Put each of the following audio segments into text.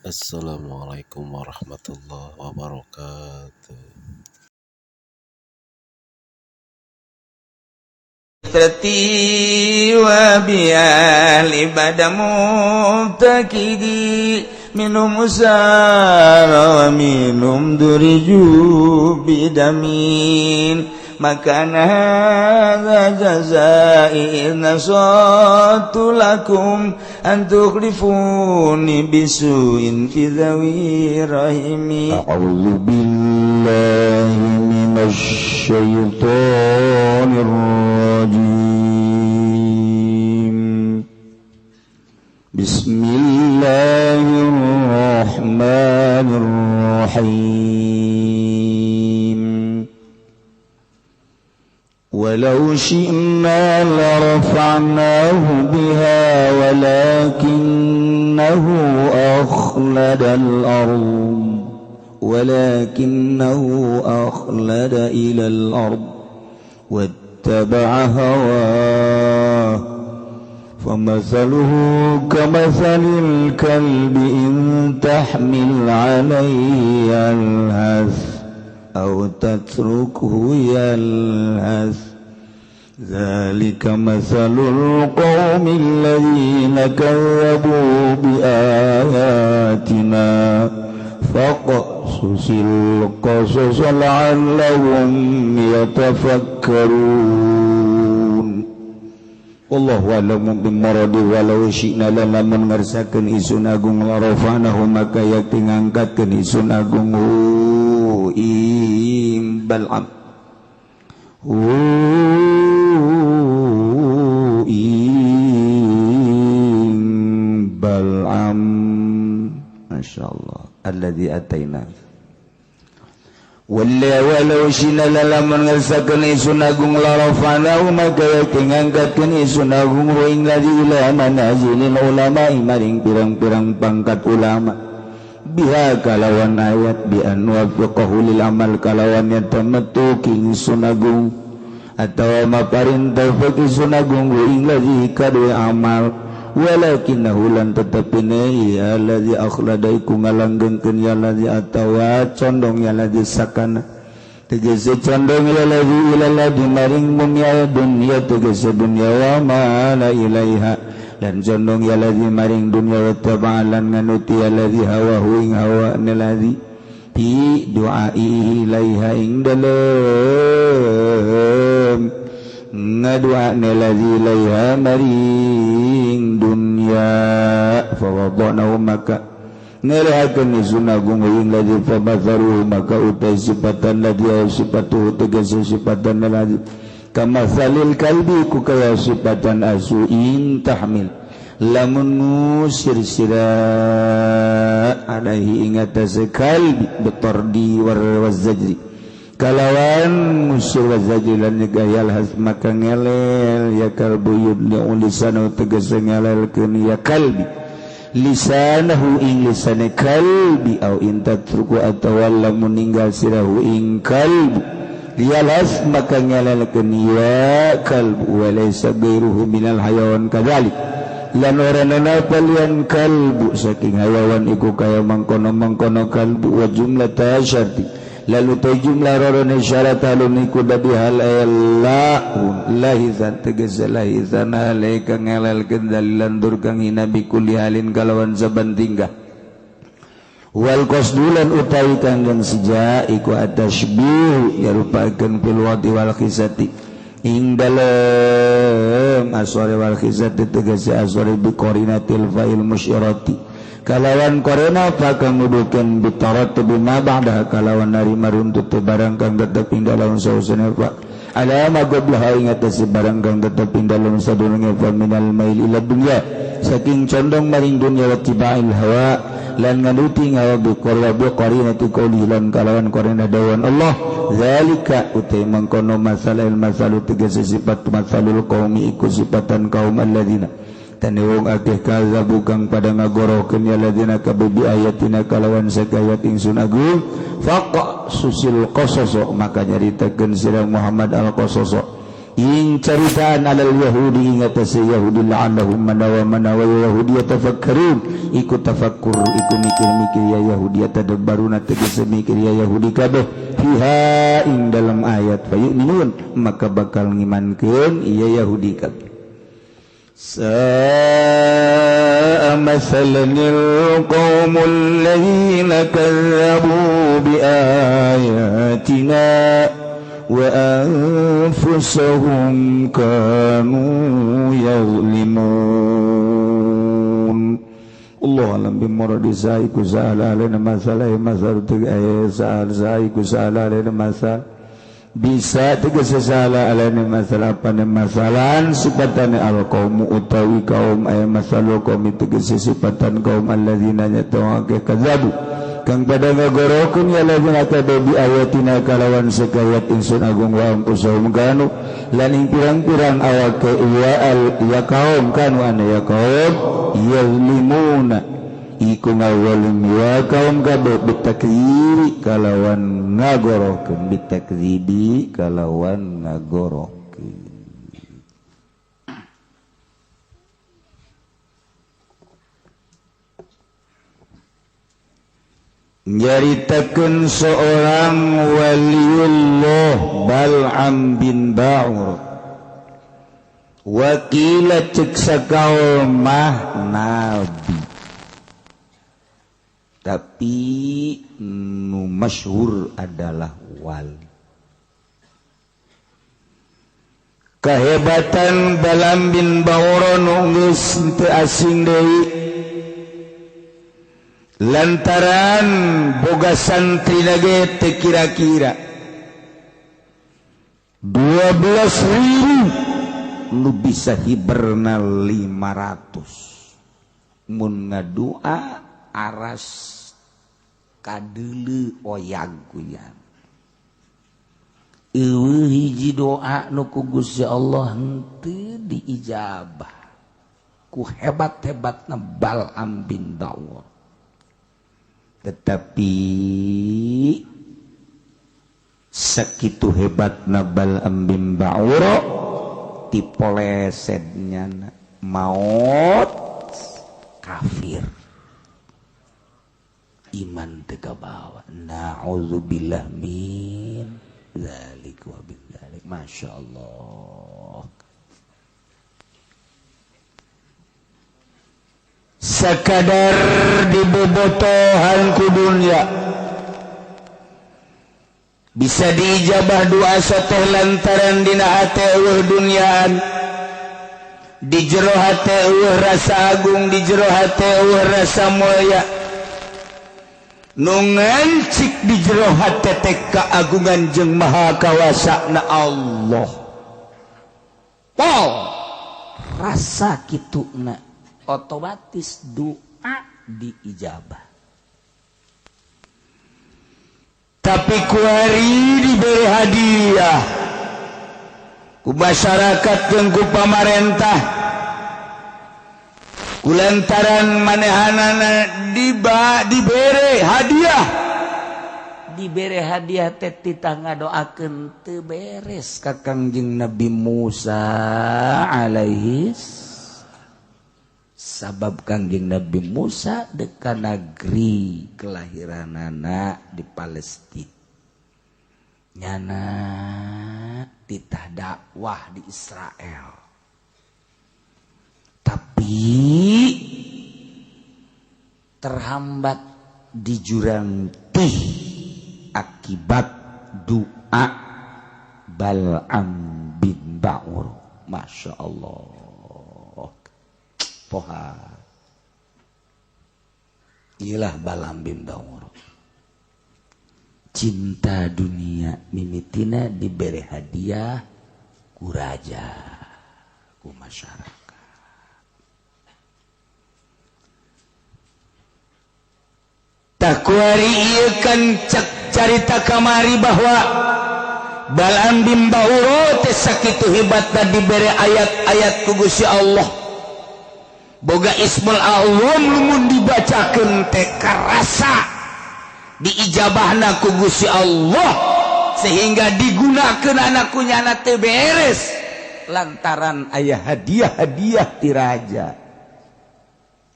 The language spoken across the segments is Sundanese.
Assalamualaikum warahmatullahi wabarakatuh. وبأهل بدا مبتكدي منهم سار ومنهم درجوا بدمين مكان هذا جزائي إذ نصرت لكم أن تخلفوني بسوء في ذوي رحمي. أعوذ بالله من الشيطان الرجيم. بسم الله الرحمن الرحيم. ولو شئنا لرفعناه بها ولكنه أخلد الأرض ولكنه أخلد إلى الأرض واتبع هواه فمثله كمثل الكلب إن تحمل عليه يلهث أو تتركه يلهث ذلك مثل القوم الذين كذبوا بآياتنا فاقصص القصص لعلهم يتفكرون. Wallahu a'lamu bimuradi. Walau syi'na lamun ngersakeun isun agung larafanahu maka yakti ngangkatkeun isun agung hu ing bal'am hu ing bal'am. Masyaallah alladzi ataina. Walau syi'na lamun ngersakeun isun agung larafanahu maka yakti ngangkatkeun isun agung hu ing ladzi ila manazilil ulama maring pirang-pirang pangkat ulama biha kalawan ayat bi an wafiqahu lil amal kalawan yatamattu ingsun agung atawa maparintah ingsun agung ing ladzi kadue amal walakinahu lan tetepine ya ladzi akhlada iku ngalanggengkeun ya ladzi atawa condong ya ladzi sakana tegese condong ya ladzi ila ladzi maring mumya dunya tegese dunya wa ma la ilaiha dan condong ya ladzi maring dunya wa tabalan nganuti ya ladzi hawahu ing hawa ladzi bi du'aihi ilaiha ing dalem ngadua ladzi ilaiha maring dunya fa wadanahu maka ngelehakeun isun agung ing ladzi fa matharuhu maka utai sifatan ladzi sifatuhu tegese sifatan ladzi kama salil kalbi ku kaya sifatan asu in tahmil lamun ngusir sira alaihi ing atase kalbi betardi wazajri kalawan ngusir wazajri lan nyegah yalhas maka ngelel ya kalbu yudli lisanu tegese ngelelkeun ya kalbi lisanahu ing lisane kalbi au in tatruku atawa lamun ninggal sirahu ing kalbi lialas maka ngelelkeun ya kalbu walaysa ghairuhu minal hayawan kadzalik lan ora ana palian kalbu saking hayawan iku kaya mangkono-mangkono kalbu wa jumlah tasyarti lalu ta jumlah rorone syarat alun iku dadi hal la lahizan tegese lahizan alaika ngelelkeun dalilan dur kang hina bikulli halin kalawan saban tingkah wal qasdulan utawi kanggang seja iku atashbih yarupakeun fil wadi wal khisati ing dalem aswari wal khisati tegese aswari bi qarinatil fa'il musyarati kalawan qarina fa kang ngudukeun bitarat bima ba'da kalawan narima runtut barang kang tetep ing dalem sausene fa ala ma qablaha ing atase barang kang tetep ing dalem sadurunge fa minal mail ila dunya saking condong maring dunya wa tibail hawa lan nganuti ngawa bi qarinati qouli lan kalawan qarina dawan Allah zalika utai mangkono masalil masalu tegese sifat masalul qaumi iku sifatan kaum alladzina tani wong akeh kazabu kang pada ngagorokeun ya alladzina kabeh bi ayatina kalawan sakayat ingsun agung faqa susil qasas maka nyaritakeun sira Muhammad al qasas Ing caritaan alal Yahudi ing atase Yahudi la'annahum manawa manawa Yahudi yatafakkarun iku tafakkur iku mikir-mikir ya Yahudi tadabbaruna tegese mikir ya Yahudi kabeh fiha ing dalam ayat fayu'minun maka bakal ngimankeun ieu Yahudi kabeh. Sa'a masalanil qaumul ladzina kazzabu bi ayatina wa anfusahum kanu yazlimun. Allah alam bimuradi sa'iku sa'ala alina masalah masal sa'al sa'iku sa'ala alina masal bisa tegese sa'ala alina masalah apane masalan sifatane al-qawmu utawi kaum ay masalu qawmi tegese sifatan kaum alladzina nyatawake kadzabu kang pada ngagorokeun ya lazina kadabi ayatina kalawan sakayat insun agung wa anfusahum kanu lan ing pirang-pirang awake ya al ya kaum kanu ana ya kaum yazlimuna iku ngawalim ya kaum kabeh bitakdziri kalawan ngagorokeun bitakdzibi kalawan ngagorokeun. Nyaritakeun seorang waliullah Bal'am bin Ba'ur wakila cek sakaul mah nabi tapi nu masyhur adalah wali. Kehebatan Bal'am bin Ba'ur nu geus teu asing deui lantaran boga santri lagi teu kira-kira 12.000 nu bisa hiberna 500 mun ngadua aras kadeuleu oyag kuyan eueuh hiji doa nu ku Gusti Allah henteu diijabah ku hebat-hebatna Bal'am bin Ba'ur. Tetapi sakitu hebatna Bal'am bin Ba'ur tipolesetnya maut kafir iman teu kabawa. Na'udzubillah min dzalik wa bin dzalik. Masyaallah. Sekadar dibobotohan ku dunya bisa diijabah doa sateh lantaran dina hate eueuh dunyaan di jero hate eueuh rasa agung di jero hate eueuh rasa mulia nu ngancik di jero hate teh keagungan jeung maha kawasana Allah. Pol rasa kituna otomatis doa diijabah. Tapi kuari diberi hadiah ku masyarakat jeung ku pamarentah kulantaran manehanana dibere hadiah dibere hadiah teh titah ngadoakeun teu beres ka Kangjeng Nabi Musa alaihi sabab Kangjeng Nabi Musa deka negeri kelahiranana di Palestina nyana titah dakwah di Israel tapi terhambat di jurang tih akibat doa Bal'am bin Ba'ur. Masya Allah. Poha. Iyalah Bal'am bin Ba'ur. Cinta dunia mimitina diberi hadiah ku raja, ku masyarakat. Takuari ieu kan cek carita kamari bahwa Bal'am bin Ba'ur teh sakitu hebatna diberi ayat-ayat ku Gusti Allah. Boga Ismul Azam lumun dibacakeun teh karasa diijabahna ku Gusti Allah sehingga digunakeun anak kunyana teh beres. Lantaran aya hadiah-hadiah ti raja.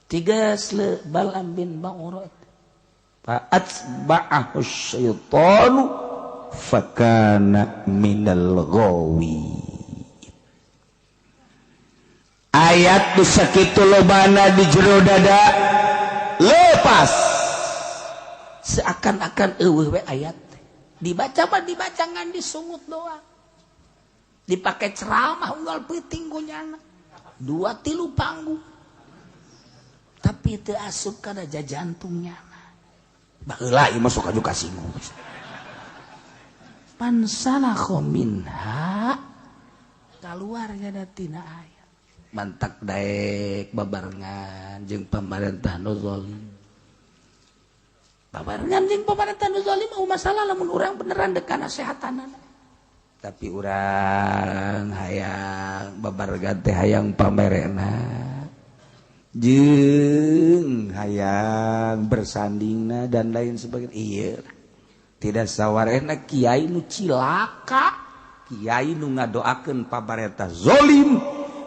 Tiga sle Bal'am bin Ba'ura. Fa'atba'ahu syaitanu fakana minal ghawi. Ayat nu sakitu lobana di jero dada lepas seakan-akan eueuh we ayat teh. Dibaca mah dibaca ngan disungut doang. Dipakai ceramah unggal peuting ku nyana. 2-3 panggung. Tapi teu asup kana jantungnya. Baheula ieu mah sok aju kasinggung. Pansalakha minha kaluarnya tina ayat. Mantak daek babarengan jeung pamarentah nu zalim. Babarengan jeung pamarentah nu zalim mau masalah lamun urang beneran dek kana sehatanana. Tapi urang hayang babarengan teh hayang pamerena jeung hayang bersandingna dan lain sebagainya. Iya, tidak sawarehna kiai nu cilaka, kiai nu ngadoakeun pamarentah zalim,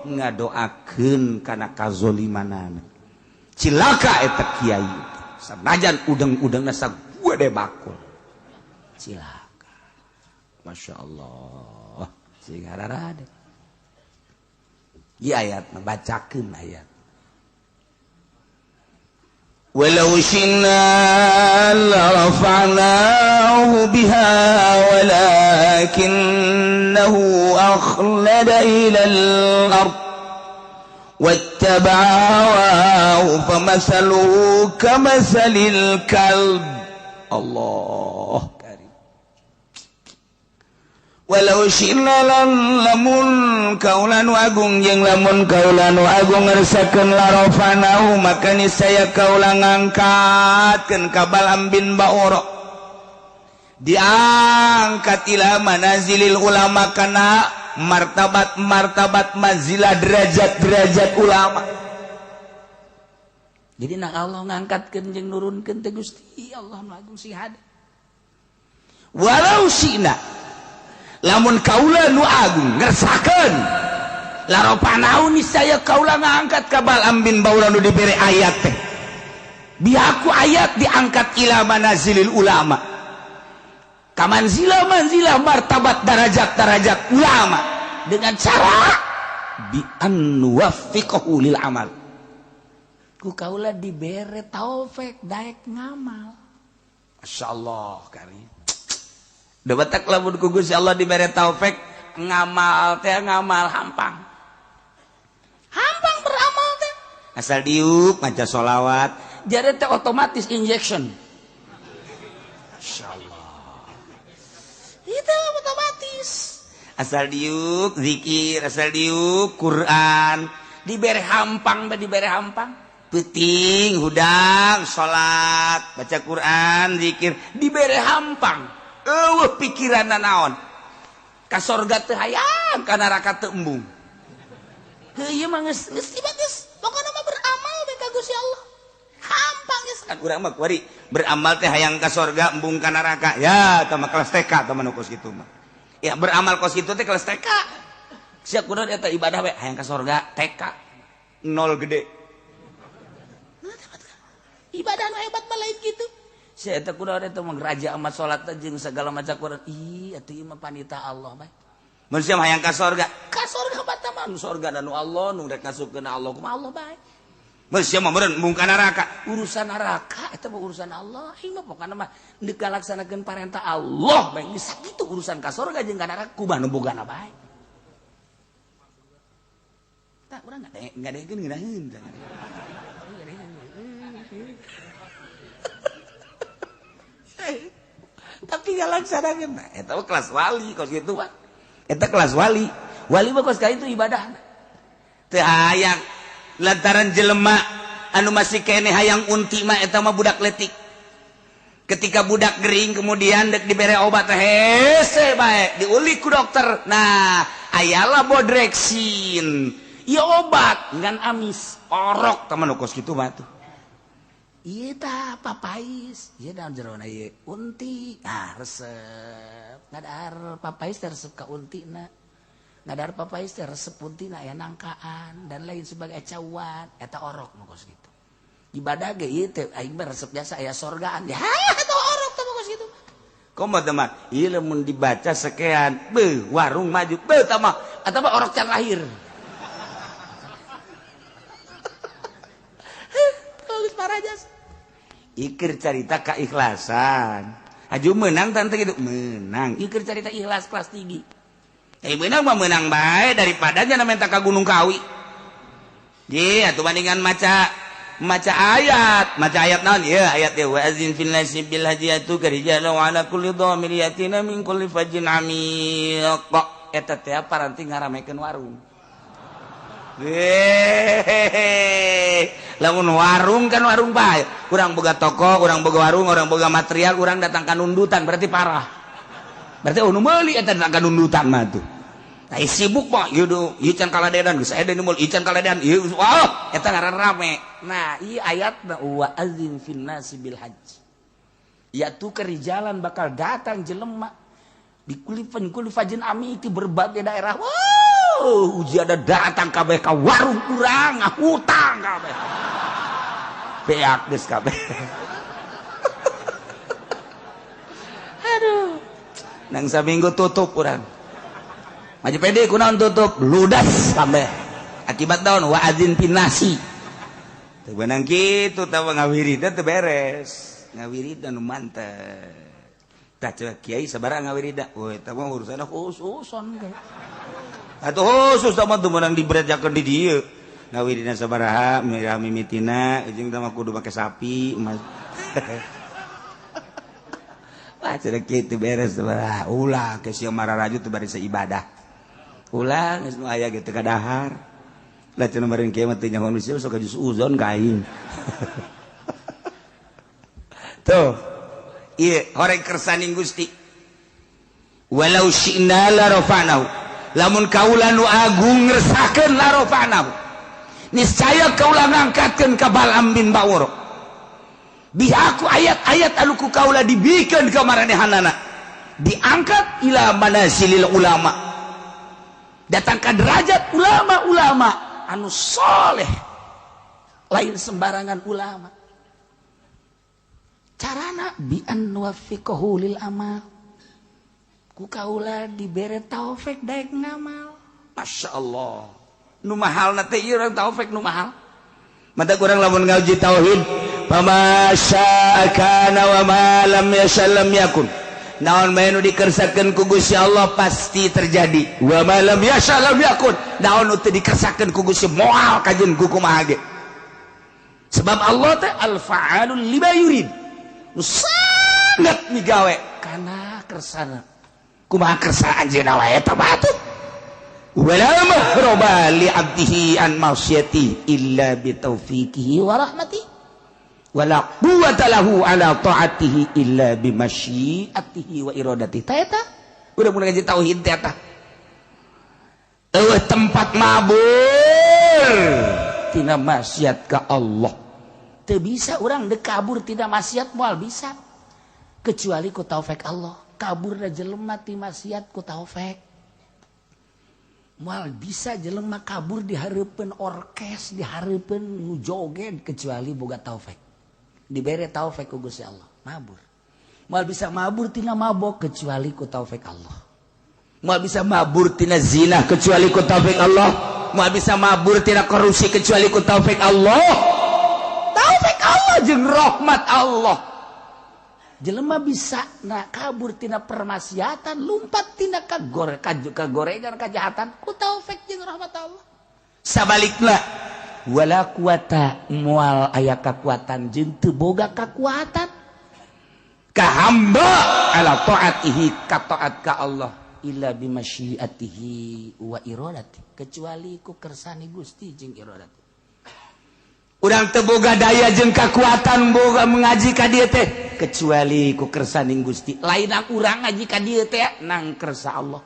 ngadoakeun kana kazolimanana. Cilaka eta kiai, sanajan udeng-udengna sagede bakul. Cilaka. Masya Allah, sing hararade. Ieu ayat membacakeun ayat. Walau syi'na larafa'nahu biha walakinnahu akhlada ilal ard wattaba'a hawahu famathaluhu kamathalil kalb. Allah karim. Walau syi'na lamun kaula nu agung jeung lamun kaula nu agung ngersakeun larafanahu maka niscaya kaula ngangkatkeun ka Bal'am bin Ba'ura diangkat ila manazilil ulama kana martabat-martabat manzilah derajat-derajat ulama. Jadi nak Allah ngangkatkeun jeung nurunkeun teh Gusti Allah nu agung sing hade. Walau syi'na lamun kaula nu agung ngersakeun laropanau niscaya kaula ngangkat ka Bal'am bin Ba'ura nu dibere ayat teh. Biaku ayat diangkat ila manazilil ulama. Kamanzila manzila martabat darajat-darajat ulama dengan cara bi an nuwaffiqahu lil amal. Ku kaula dibere taufik daek ngamal. Masyaallah karim. Debatak lamun ku Gusti Allah dibere taufik ngamal teh ngamal hampang. Hampang beramal teh. Asal diuk maca sholawat, jare teh otomatis injection. Masyaallah. Itu otomatis. Asal diuk zikir, asal diuk Quran, dibere hampang bae dibere hampang. Peuting hudang salat, baca Quran, zikir, dibere hampang. Eueuh pikiranna naon? Ka sorga teu hayang, ka neraka teu embung. Heuh ieu mah geus geus geus pokona mah beramal we ka Gusti Allah. Hampang geus kan urang mah kuari beramal teh hayang ka sorga embung ka neraka. Ya eta mah kelas TK tah mah nu kos kitu mah. Ya beramal kos kitu teh kelas TK. Sia kunaon eta ibadah we hayang ka sorga TK. Nol gede. Ibadah nu hebat mah lain kitu. Sia eta kunaon eta mah raja amat salat jeung segala macam Quran. Ih atuh ieu mah panita Allah bae. Mun sia hayang ka sorga, ka sorga bata mah nu sorga nu Allah nu rek ngasupkeun Allah kumaha Allah bae. Mun sia mah meureun embung ka neraka. Urusan neraka eta mah urusan Allah. Ieu mah pokona mah deuk ngalaksanakeun parentah Allah bae. Geus sakitu urusan ka sorga jeung ka neraka kumaha nu bogana bae. Tah urang ngadengekeun ngeunaheun. Tapi ngalaksanakeun eta mah kelas wali kos kitu mah. Eta kelas wali. Wali mah kos ka itu ibadah. Teu hayang lantaran jelema anu masih keneh hayang unti mah eta mah budak letik. Ketika budak gering kemudian dek dibere obat hese bae diulik ku dokter. Nah, ayalah bodreksin. Ieu obat ngan amis. Orok teman kos kitu mah tuh. Ieu tah papais, ieu daun jerona ieu unti. Ah resep. Ngadahar papais teh resep ka untina. Ngadar papais teh resep puntina aya nangkaan dan lain sebagai cawan eta orok nu kos kitu. Ibadah ge ieu teh aing mah resep jasa aya sorgaan. Ya eta orok teh kos kitu. Komo teh mah ieu lamun dibaca sekean beuh warung maju beuh tah mah eta mah orok can lahir. Geus parajas. Ikir carita keikhlasan. Aju menang tante gitu menang. Ikir carita ikhlas kelas tinggi. Menang mah menang bae daripada jana minta ka Gunung Kawi. Ye atuh bandingan maca ayat, maca ayat naon ieu ayat teh wa azin fil nasi bil hajiyatu karijalu ala kulli dhamir yatina min kulli fajjin amiq. Eta teh paranti ngaramekeun warung. Hehehe. Lamun warung kan warung bae. Urang boga toko, urang boga warung, urang boga material, urang datang ka nundutan berarti parah. Berarti nu meuli eta datang ka nundutan mah tuh. Tah sibuk mah ieu du, ieu can kaladedan geus aya nu meuli, ieu can kaladedan ieu wah eta ngaran rame. Nah, ieu ayatna wa azin fin nasi bil hajj. Ya tu kerijalan bakal datang jelema di kulifan kulifajin ami di berbagai daerah. Wow, uji ada datang kabeh ka warung urang hutang kabeh. Beak geus kabeh. Aduh. Nang saminggu tutup urang. Maju pede kunaon tutup ludas kabeh. Akibat daun wa azin pinasi. Teu beunang kitu tah ngawiridan teu beres. Ngawiridan nu mantep. Tah coba kiai sabaraha ngawirida. Woi eta mah urusanna khususon. Atuh khusus tah mah teu meunang diberejakeun di dieu. Ngawirina sabaraha mirah mimitina jeung tah mah kudu make sapi emas. Wah cenah kitu beres sabaraha. Ulah ke sieu mararaju teu bari seibadah. Ulah geus nu aya ge teu kadahar. Lah cenah bari kieu mah teu nyaho nu sok jus uzon ka aing. Tuh. Ieu horeng kersaning Gusti. Walau syi'na la rafa'nahu. Lamun kaula nu agung ngersakeun la rafa'nahu. Niscaya kaula ngangkatkeun ka Bal'am bin Ba'ur. Bihaku ayat-ayat anu ku kaula dibikeun ka maranehanana. Diangkat ila manazilil ulama. Datang ka derajat ulama-ulama anu soleh. Lain sembarangan ulama. Carana bi an nuwaffiqahu lil amal. Ku kaula dibere taufik daek ngamal. Masya Allah. Nu mahalna teh ieu urang taufik nu mahal. Mata kurang lamun ngaji tauhid, fama syaa kana wa ma lam yasha lam yakun. Naon bae nu dikersakeun ku Gusti Allah pasti terjadi. Wa ma lam yasha lam yakun. Naon nu teu dikersakeun ku Gusti moal kajeun ku kumaha ge. Sebab Allah teh al-fa'alul lima yurid. Nu sangat migawe kana kersana. Kumaha kersa anjeunna wae eta batu. Wala mahroba li 'abdihi an masyati illa bi taufiqihi wa rahmatihi. Wala quwwata lahu ala ta'atihi illa bi masyiatihi wa iradatihi. Ta eta udah mun ngaji tauhid teh eta. Eueuh tempat mabur tina maksiat ka Allah. Teu bisa urang deuk kabur tina maksiat moal bisa. Kecuali ku taufik Allah. Kaburna jelema ti maksiat ku taufik. Moal bisa jelema kabur di hareupeun orkes, di hareupeun nu joget kecuali boga taufik. Dibere taufik ku Gusti Allah, mabur. Moal bisa mabur tina mabok kecuali ku taufik Allah. Moal bisa mabur tina zina kecuali ku taufik Allah. Moal bisa mabur tina korupsi kecuali ku taufik Allah. Taufik Allah jeung rahmat Allah. Jelema bisa na kabur tina permaksiatan, lumpat tina kagorengan kajahatan ku taufik jeung rahmat Allah. Sabalikna wala quwata moal aya kakuatan jeung teu boga kakuatan ka hamba ala taatihi ka taat ka Allah illa bimasyiatihi wa iradati, kecuali ku kersane Gusti jeung iradati. Urang teu boga daya jeung kakuatan boga mengaji ka dieu teh kecuali ku kersaning Gusti. Lain urang ngaji ka dieu teh nang kersa Allah,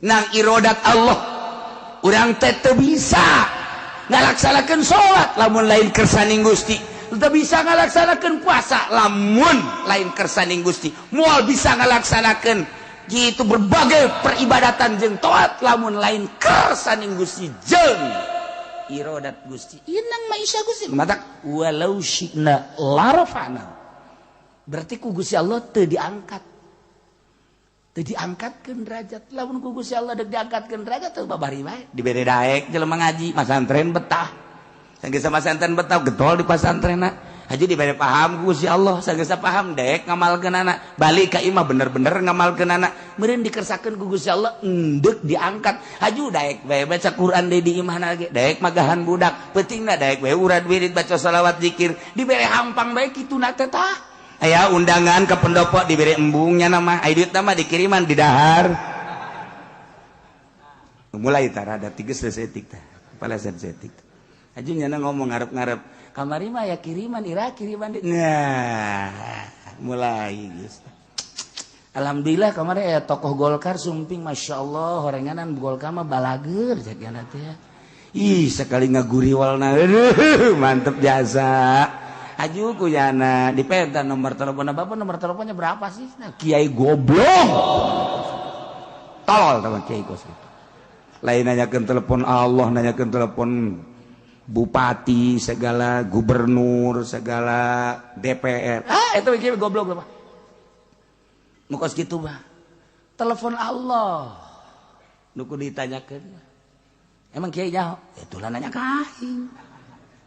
nang irodat Allah. Urang teh teu bisa ngalaksanakeun salat lamun lain kersaning Gusti, teu bisa ngalaksanakeun puasa lamun lain kersaning Gusti, moal bisa ngalaksanakeun Gitu berbagai peribadatan jeung taat lamun lain kersaning Gusti jeung irodat Gusti inang maisha Gusti matak walau syi'na larafa'na. Berarti ku Gusti Allah teu diangkat, teu diangkatkeun derajat. Lamun ku Gusti Allah deuk diangkatkeun derajat teu babari bae dibere daek jelema ngaji masantren betah, sanggeus masantren betah getol di pasantrenna. Haji dibere paham ku Gusti Allah, sanggeus paham daek ngamalkeunana, balik ka imah bener-bener ngamalkeunana, meureun dikersakeun ku Gusti Allah endek diangkat. Haju daek bae baca Quran deui di imahna ge, daek magahan budak, peutingna daek bae urad wirid baca selawat zikir, dibere hampang bae kituna teh tah. Aya undangan ke pendopo dibere embungnya nama, aya duitna mah dikiriman di dahar. Mulai tah rada tiges setik tah, palasan setik. Haju nyana ngomong ngarep-ngarep kamari mah ya kiriman ira kiriman. Nah, mulai geus. Alhamdulillah kamari aya tokoh Golkar sumping Masya Allah horenganan Golkar mah balager jagana teh. Ih, sekali ngaguriwalna mantep jasa. Aju ku yana dipenta nomor telepon bapak, nomor teleponnya berapa sih? Nah, kiai goblok. Tolol teman kiai kos. Lain nanyakeun telepon Allah, nanyakeun telepon bupati segala, gubernur segala, DPR. Ah, itu kiai goblok apa? Nu kos kitu mah. Telepon Allah. Nu kudu ditanyakeun. Emang kiai nyaho? Itulah nanya ka aing.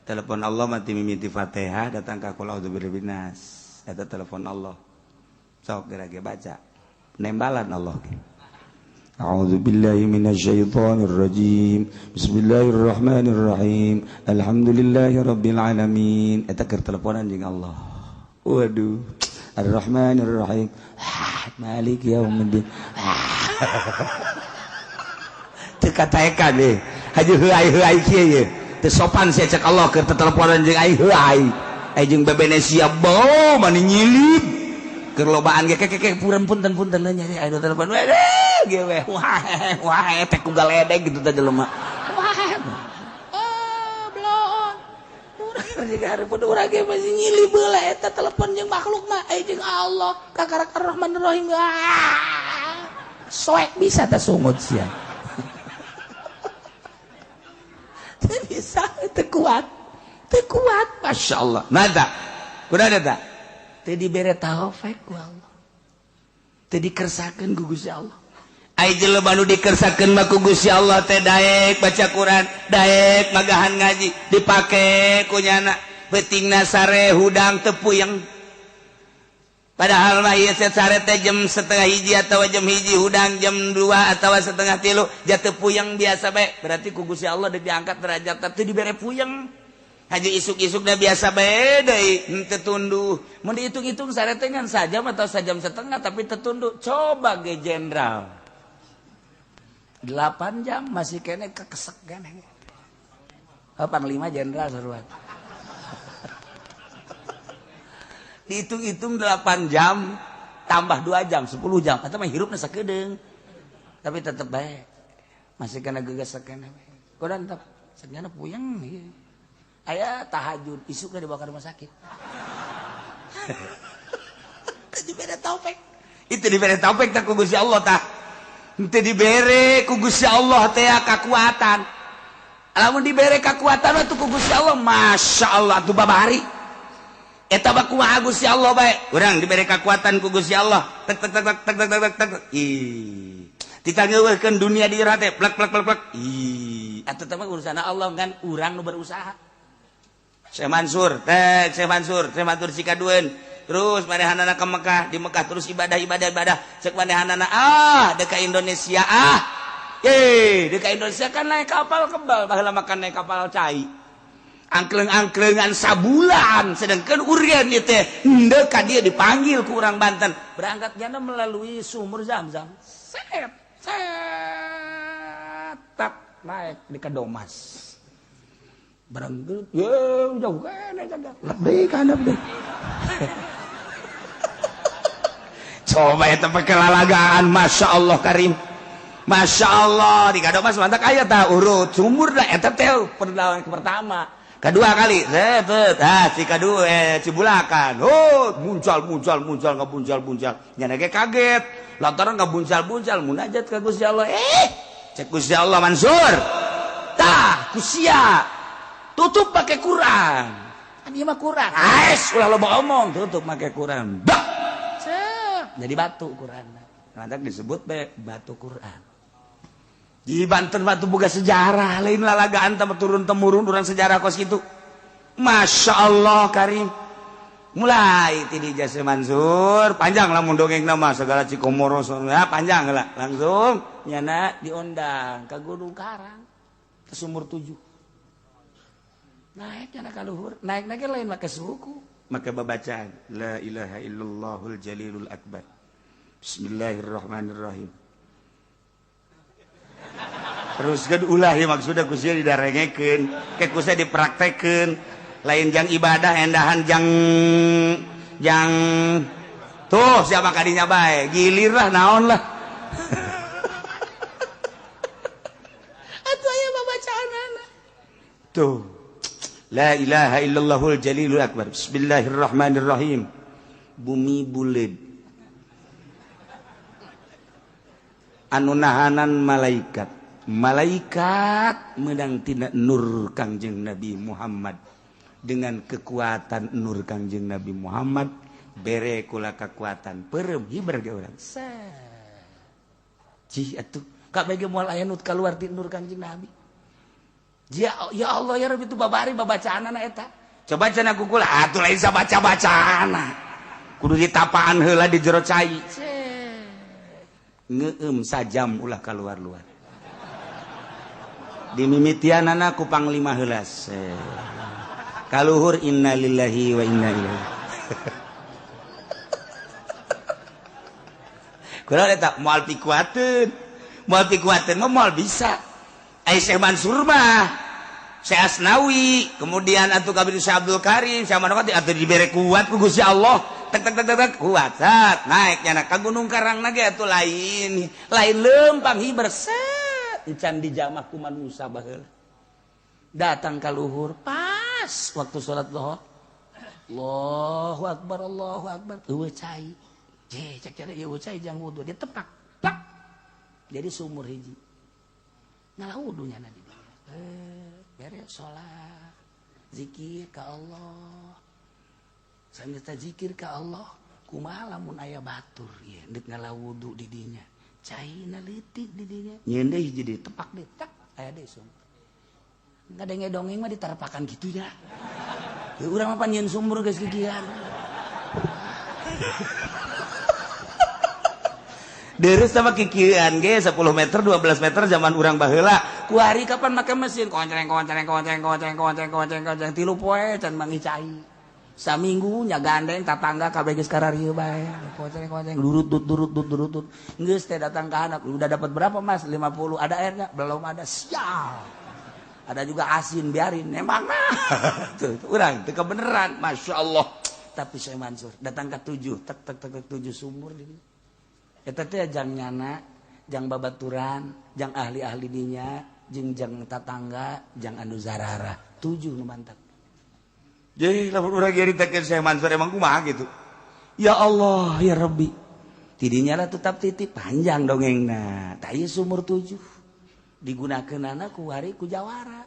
Telepon Allah mati mimiti Fatihah datang ka qul a'udzu birabbin nas. Eta telepon Allah. Sok geura ge baca. Nembalan Allah ge. A'udzu billahi minasyaitonir rajim. Bismillahirrahmanirrahim. Alhamdulillahi rabbil alamin. Eta keur teleponan jeung Allah. Waduh. Arrahmanirrahim. Maliki yaumiddin. Teu kataekan deh. Haji heuai-heuai kieu ye. Teu sopan sia cek Allah keur teteleponan jeung ai heuai. Ai jeung bebene sia bau mani nyilip. Keur lobaan ge kekeke punten-punten nya aya telepon. Ge we wah wah teh ku galedeg gitu teh jelema. Wah. Oh, bloon. Urang jeung hareupeun urang ge masih nyilip heula eta telepon jeung makhluk mah ai jeung Allah kakarak Arrahmanirrahim. Soek bisa teh sungut sia. Teu bisa teu kuat. Teu kuat, Masya Allah. Nada. Kuda ada teu dibere taufik ku Allah. Teu dikersakeun ku Gusti Allah. Ai jelema nu dikersakeun mah ku Gusti Allah teh daek baca Quran, daek magahan ngaji, dipake ku nyana peutingna sare hudang teu puyeng. Padahal mah ieu sare teh jam 12:30 atawa jam 1 hudang jam 2 atawa 2:30 jatuh puyeng biasa bae. Berarti ku Gusti Allah deuk diangkat derajat teu dibere puyeng. Haji isuk-isuk dah biasa bae deui henteu tunduh. Mun dihitung-hitung sare teh ngan sajam atau sajam setengah tapi tetunduh. Coba ge jenderal 8 jam masih kene kekesek kene. Oh, panglima jenderal seruan. Dihitung-hitung 8 jam tambah 2 jam 10 jam atau mah hirupna sakedeung. Tapi tetep bae masih kena gegesek kene. Kodan tetep segana puyeng ieu. Aya tahajud isukna dibawa ke rumah sakit. Teu dibere taufik. Itu dibere taufik tah ku Gusti Allah tah. Henteu dibere ku Gusti Allah teh kakuatan. Lamun dibere kakuatan mah ku Gusti Allah, Masya Allah tuh babari. Eta mah kumaha Gusti Allah bae. Urang dibere kakuatan ku Gusti Allah. Tek tek tek tek tek tek tek. Ih. Ditangeuweuhkeun dunia di jero teh plek plek plek plek. Ih, atuh teh mah urusan Allah kan urang nu berusaha. Syekh Mansur, tek Syekh Mansur, Syekh Mansur sikadueun. Terus manehanana ke Mekah, di Mekah terus ibadah ibadah ibadah. Cek manehanana ah deuk ka Indonesia ah. Ye, deuk ka Indonesia kan naik kapal kebal, baheula makan naik kapal cai. Angkleng-angklengan sabulan sedangkan urgen ieu teh henteu ka dieu dipanggil ku urang Banten. Berangkatnya melalui sumur Zam-Zam. Set, set, tap naik di Kadomas. Berangkat, ye jauh kene jaga. Lebih kan lebih. Coba eta pekelalagaan, Masya Allah Karim. Masya Allah di Kadomas mantak aya tah urut sumur dah eta teh perjalanan pertama. Kedua kali, set, ah si kadua Cibulakan. Oh, muncal muncal muncal ngabuncal buncal. Nyana ge kaget. Lantaran ngabuncal-buncal munajat ka Gusti Allah. Cek Gusti Allah Mansur. Tah, kusia. Tutup pakai Quran. Kan ieu mah Quran. Ais, ulah loba omong, tutup pakai Quran. Bah. Cep, jadi batu Quran. Lantak disebut be batu Quran. Di Banten batu boga sejarah, lain lalagaan tambah turun temurun urang sejarah kos kitu. Masya Allah karim. Mulai ti di Jasa Mansur, panjang lah mun dongeng nama segala Cikomoro ya panjang lah. Langsung nyana diundang ke Gunung Karang ke sumur 7. Naik nyana ka luhur, naik-naik lain make suku, make babacaan la ilaha illallahul jalilul akbar. Bismillahirrahmanirrahim. Terus kan ulah ya maksudnya kusia didarengekeun, ke kusia dipraktekeun, lain jang ibadah endahan jang jang tuh siapa kadinya bae, gilir lah naon lah. Atuh aya babacaanana. Tuh. La ilaha illallahul jalilul akbar. Bismillahirrahmanirrahim. Bumi buleud. Anu nahanan malaikat. Malaikat menang tina nur Kangjeng Nabi Muhammad. Dengan kekuatan nur Kangjeng Nabi Muhammad bere kula kekuatan perem hiber ge urang. Cih atuh kabeh moal aya nu kaluar ti nur Kangjeng Nabi. Ya, ya Allah ya Rabbi itu babari babacaanana eta. Coba cenah ku kula atuh lain sabaca-bacaana. Kudu ditapaan heula di jero cai. Ngeum sajam ulah kaluar-luar. Dimimitianana ku panglima heula. Kaluhur innalillahi wa inna ilaihi. Kula eta moal pikuateun. Moal pikuateun mah moal bisa. Ai Syekh Mansur mah, Syekh Asnawi, kemudian atuh kabeh Syekh Abdul Karim, Syekh Manokati atuh dibere kuat ku Gusti Allah. Tek tek tek tek kuat sat naik nyana ka Gunung Karang ge atuh lain lain leumpang hiber set encan dijamah ku manusa baheula. Datang ka luhur pas waktu salat zuhur. Allahu akbar Allahu akbar. Eueuh cai. Je cek cari eueuh cai jang wudu ditepak. Plak. Jadi sumur hiji. Ngalah wudunya na di dinya. Beres salat. Zikir ka Allah. Sambil zikir ka Allah, kumaha lamun aya batur ieu deuk ngalah wudu di dinya. Caina leutik di dinya. Nyeun deui hiji deui tepak deui tak aya deui sumur. Ngadenge dongeng mah diterpakan gitu ya. Ya urang mah pan nyeun sumur geus gigian. Deres sama kikian ge 10 meter 12 meter zaman urang baheula. Kuari kapan make mesin konceng konceng konceng konceng konceng konceng konceng tilu poe can mangi cai. Saminggu nya gandeng tatangga kabeh geus kararieu bae. Konceng konceng durut dut durut dut durut dut. Geus teh datang ka anak, udah dapat berapa Mas? 50. Ada airnya? Belum ada. Sial. Ada juga asin biarin emang nah. Tuh urang teu kebeneran, Masya Allah. Tapi Syekh Mansur datang ke 7, tek tek tek tek 7 sumur di dinya. Eta teh jang nyana, jang babaturan, jang ahli-ahli dinya, jeung jang tatangga, jang anu zarara. 7 nu mantap. Jadi lamun urang nyaritakeun Syekh Mansur emang kumaha gitu. Ya Allah, ya Rabbi. Tidinya lah tetap titip panjang dongengna. Tah ieu sumur 7 digunakeunana ku wari ku jawara.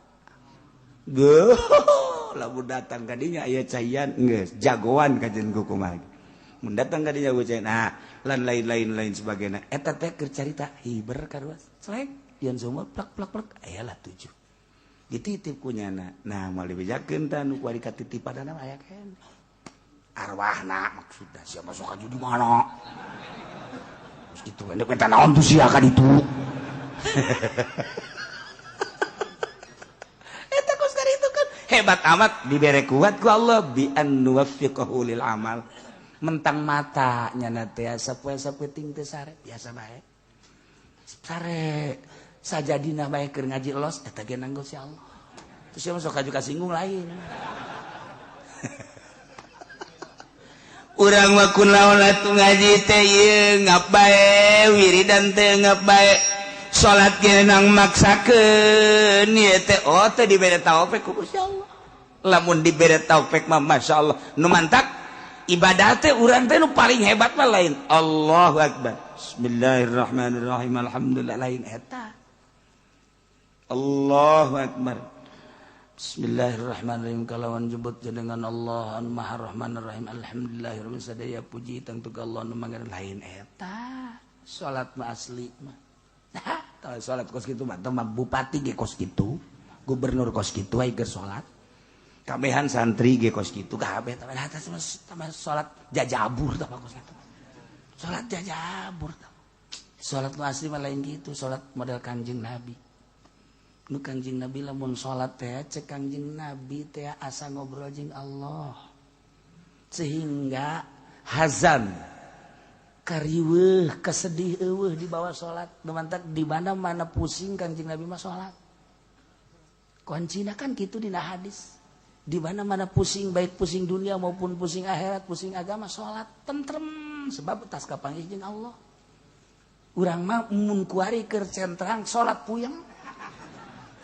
Geuh, lamun datang ka dinya aya caian geus jagoan kajen ku kumaha. Mun datang ka dinya ku cai nah lan lain-lain lain sebagainya. Eta teh keur carita hiber karuas. Selek yeun sumur plak plak plak aya lah 7. Dititip ku nyana. Nah moal dibejakeun tah nu kuari katitipanana aya keneh. Arwahna maksudna sia masuk ka di mana? Terus kitu endek minta naon tuh sia ka ditu. Eta kos itu kan hebat amat dibere kuat ku Allah bi an nuwaffiqahu lil amal. Mentang mata nyana teh sapoe sapeting teh sare biasa bae. Sare sajadina bae keur ngaji los eta ge nanggo si Allah. Terus sia masuk ka singgung lain. Urang mah kunaon atuh ngaji teh ieu ngap bae wiridan teh ngap bae. Salat ge nang maksakeun ieu teh oh teh dibere taufik ku Gusti Allah. Lamun dibere taufik mah masyaallah. Nu mantak ibadah teh urang teh nu paling hebat mah lain Allahu akbar. Bismillahirrahmanirrahim. Alhamdulillah lain eta. Allahu akbar. Bismillahirrahmanirrahim kalawan jebut jenengan Allah anu Maha Rahmanir Rahim. Alhamdulillahirabbil sadaya puji tangtu ka Allah nu mangan lain eta. Salat mah asli mah. Nah, tah salat kos kitu mah teh bupati ge kos kitu, gubernur kos kitu aya keur salat. Kabehan santri ge kos kitu kabeh tah mah salat jajabur tah kos kitu. Salat jajabur tah. Salat nu asli mah lain kitu, salat model Kangjeng Nabi. Nu Kangjeng Nabi lamun salat teh cek Kangjeng Nabi teh asa ngobrol jeung Allah. Sehingga hazan kariweuh kesedih eueuh di bawah salat. Nu mantak di mana-mana pusing Kangjeng Nabi mah salat. Kuncina kan kitu dina hadis. Di mana-mana pusing, baik pusing dunia maupun pusing akhirat, pusing agama, salat tentrem sebab tas kapanggih jeung Allah. Urang mah mun kuari keur centrang salat puyeng.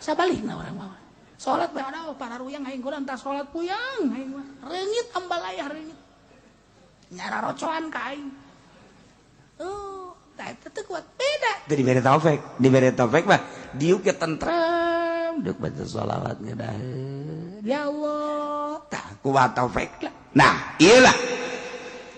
Sabalikna urang mah. Salat bae ada para ruyang aing kurang tas salat puyeng aing mah. Reungit ambalayah reungit. Nyara rocoan ka aing. Oh, tah eta teu kuat beda. Teu dibere taufik, dibere taufik mah diuk ge tentrem, diuk baca sholawat ngedah. Ya Allah, tah kuat taufik lah. Nah, iyalah.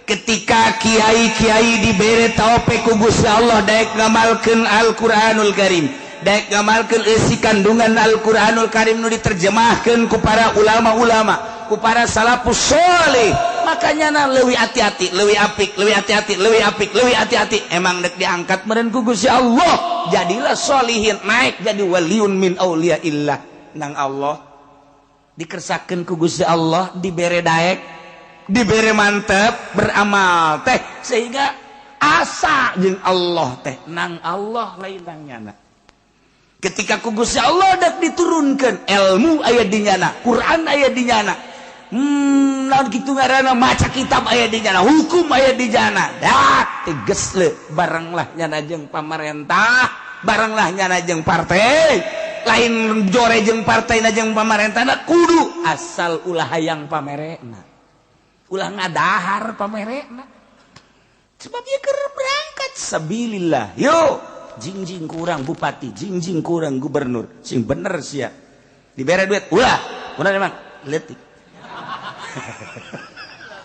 Ketika kiai-kiai dibere taufik ku Gusti Allah daek ngamalkeun Al-Qur'anul Karim, daek ngamalkeun eusi kandungan Al-Qur'anul Karim nu diterjemahkeun ku para ulama-ulama, ku para salafus sholih. Makanya na leuwih hati-hati, leuwih apik, leuwih hati-hati, leuwih apik, leuwih hati-hati. Emang dek diangkat meureun ku Gusti Allah, jadilah sholihin, naik jadi waliun min auliyaillah nang Allah. Dikersakeun ku Gusti Allah, dibere daek, dibere mantep beramal teh sehingga asa jeung Allah teh nang Allah lain nang nyana. Ketika ku Gusti Allah dak diturunkeun ilmu aya di nyana, Quran aya di nyana. Naon kitu ngaranna maca kitab aya di nyana, hukum aya di nyana. Dak tegas le barenglah nyana jeung pamarentah, barenglah nyana jeung partai. Lain jore jeung partai na jeung pamarentahna kudu asal ulah hayang pamerena. Ulah ngadahar pamerena. Sebab ieu keur berangkat sabilillah. Yo, jingjing kurang bupati, jingjing kurang gubernur, sing bener sia. Dibere duit ulah. Ulah emang leutik.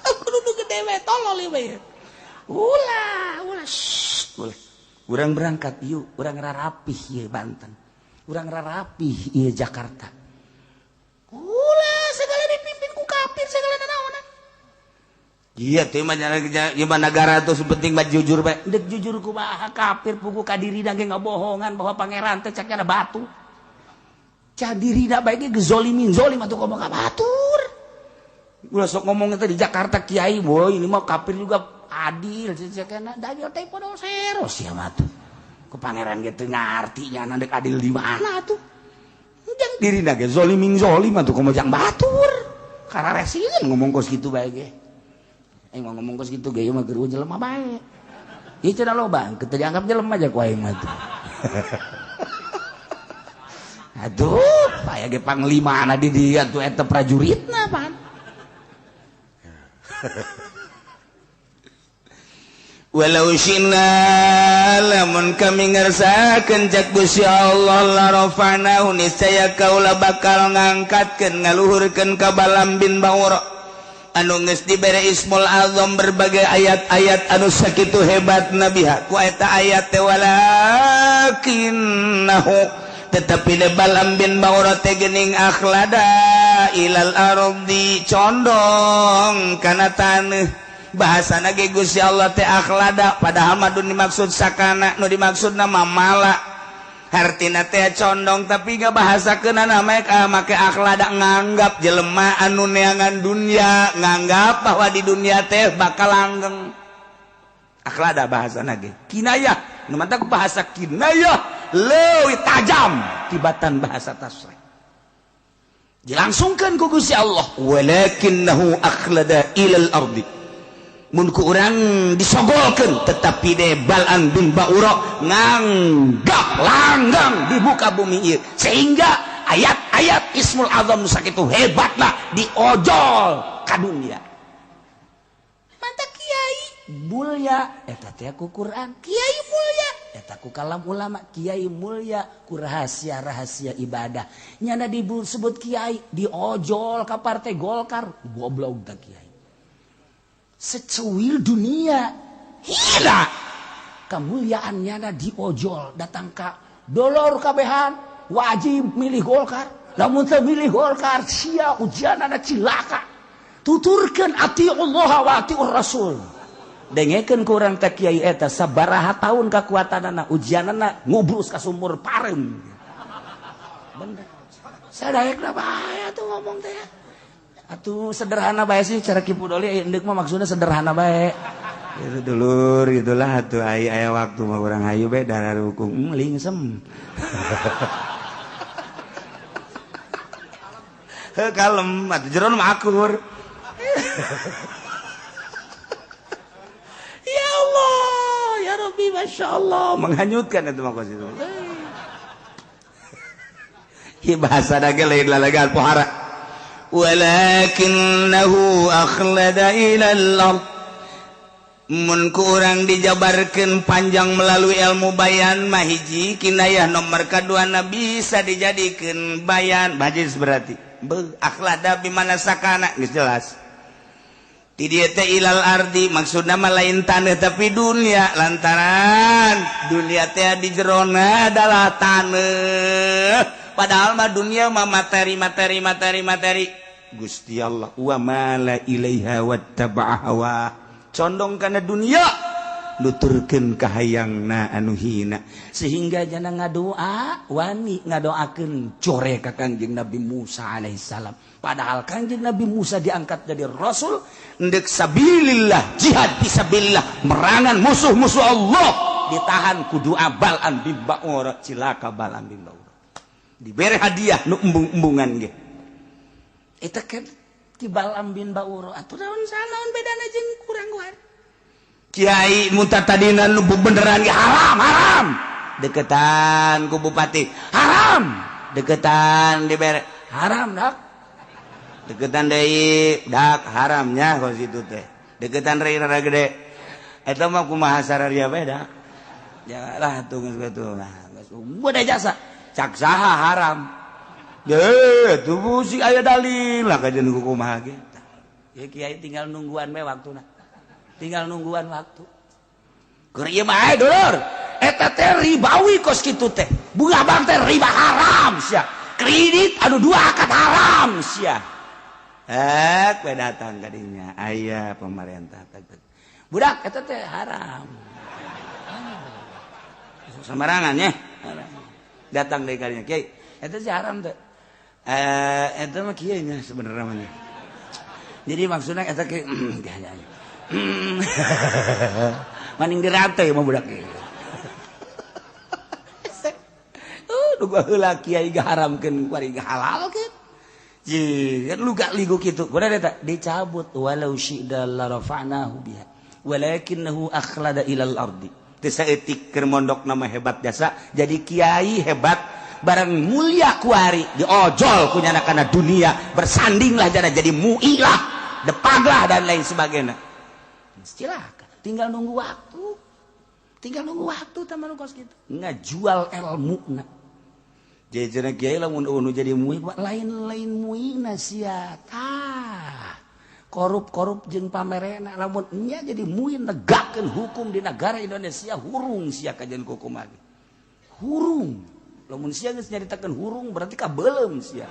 Aku nu gede we tolol ieu. Ulah, ulah, shh, ulah. Urang berangkat yuk, urang rarapih ieu Banten. Urang rarapih ieu Jakarta. Ulah segala dipimpin ku kafir segala nanaonan. Iya teh mah gimana negara tuh penting mah jujur bae. Dek jujur kumaha kafir pugu ka dirina ge ngabohongan bahwa pangeran teh cek ada batu. Cah dirina bae ge gezolimin zolim atuh komo ka batur. Ulah sok ngomong teh di Jakarta kiai, boy ini mah kafir juga adil cek da ieu teh podo sero sia mah tuh. Ku pangeran ge teu ngarti nya dek adil di mana atuh. Jang dirina ge zolimin zolim atuh komo jang batur. Kararesieun ngomong kos kitu bae ge. Aing mah ngomong kos kitu ge ieu mah geus jelema bae. Ieu cenah loba, teu dianggap jelema aja ku aing mah tuh. Aduh, aya ge panglimana di dieu atuh eta prajuritna pan. Walau syina lamun kami ngersakeun cak Gusti Allah la rafa'nahu niscaya kaula bakal ngangkatkeun ngaluhurkeun ka Balam bin Baura anu geus dibere Ismul Azam berbagai ayat-ayat anu sakitu hebat nabiha ku eta ayat teh walakinnahu tetapi de Balam bin Baura teh geuning akhlada ilal ardi condong kana taneuh. Bahasana ge Gusti Allah teh akhlada padahal mah nu dimaksud sakana nu dimaksudna mah mala hartina teh condong tapi gak bahasakeunana make akhlada nganggap jelema anu neangan dunia nganggap bahwa di dunia teh bakal langgeng. Akhlada bahasana ge kinayah nu mantak bahasa kinayah leuwih tajam tibatan bahasa tasrih. Dilangsungkeun ku Gusti Allah walakinnahu akhlada ilal ardi mun ku urang disogolkeun tetapi de Balam bin Baura nganggap langgang di muka bumi ieu sehingga ayat Ayat-ayat Ismul Azam nu sakitu hebatna diojol ka dunia. Mantap kiai mulya eta teh ku Quran, kiai mulya eta ku kalam ulama, kiai mulya ku rahasia-rahasia ibadah. Nyana disebut kiai diojol ka partai Golkar, goblok tah kiai. Secuil dunia hina kemuliaan nyana diojol datang ka dolor kabehan wajib milih Golkar, lamun teu milih Golkar sia ujianana cilaka. Tuturkeun atiullah wa atiur rasul. Dengekeun ku urang teh kiai eta sabaraha tahun kakuatanana ujianana ngubrus ka sumur pareum. Bener. Sadaekna bae atuh ngomong teh. Atuh sederhana bae sih cara Ki Pudoli endek mah maksudna sederhana bae. Itu dulur gitulah atuh aya waktu mah urang hayu bae darah rukung lingsem. Heuh kalem atuh jeron mah akur. Ya Allah, ya Rabbi, Masya Allah. Menghanyutkan itu mah kos itu. Hi bahasa dage lain lalagan pohara. Walakinnahu akhlada ilal ard. Mun ku urang dijabarkeun panjang melalui ilmu bayan mah hiji kinayah nomor kaduana bisa dijadikeun bayan bajis berarti. Beuh akhlada bimana sakana geus jelas. Ti dieu teh ilal ardi maksudna mah lain taneuh tapi dunia lantaran dunia teh di jerona adalah taneuh padahal mah dunia mah materi materi materi materi. Gusti Allah wa mala ilaiha wattaba'a hawa condong kana dunia nuturkeun kahayangna anu hina sehingga jana ngadoa wani ngadoakeun core ka Kangjeng Nabi Musa alaihissalam. Padahal Kangjeng Nabi Musa diangkat jadi rasul ndek sabilillah jihad fisabilillah merangan musuh-musuh Allah ditahan ku doa Bal'am bin Ba'ura cilaka Bal'am bin Ba'ura dibere hadiah nu embung-embungan ge eta kan ti Bal'am bin Ba'ura atuh naon sanaon bedana jeung kurang guar kiai muta tadina nu beneran ge haram haram deketan ku bupati haram deketan dibere haram dak deketan deui dak haramnya kos itu teh deketan rei rada gede eta mah kumaha sararia bae dak ya lah tuh geus kitu lah geus udah jasa cak saha haram deh tuh sih aya dalil lah kajian kumaha ge ya kiai tinggal nungguan we waktuna tinggal nungguan waktu keur ieu mah dulur eta teh ribawi kos kitu teh bunga bank teh riba haram sia kredit anu dua akad haram sia we datang kadinya aya pemerintah budak eta teh haram sembarangan ya datang deui kadinya kiai eta sih haram teh eta mah kieu nya sebenarnya mah jadi maksudna eta kieu maning dirate mah budak ieu nu baheula kiai gaharamkeun kuari gahalalkeun jeung lu gak ligu kitu kudu eta dicabut walau syi'da la rafa'nahu biha walakinnahu akhlada ilal ardi teu saeutik keur mondok nama hebat jasa jadi kiai hebat barang mulia kuari diojol ku nyana kana dunia bersandinglah jana jadi muilah depaglah dan lain sebagainya. Silakan, tinggal nunggu waktu. Tinggal nunggu waktu teman kos kitu. Ngajual ilmuna. Jadi kiai lamun unu jadi mui lain-lain muina sia. Tah. Korup-korup jeung pamerena lamun nya jadi mui negakeun hukum di negara Indonesia hurung sia kajian hukum lagi. Hurung. Lamun sia geus nyaritakeun hurung berarti kabeuleum sia.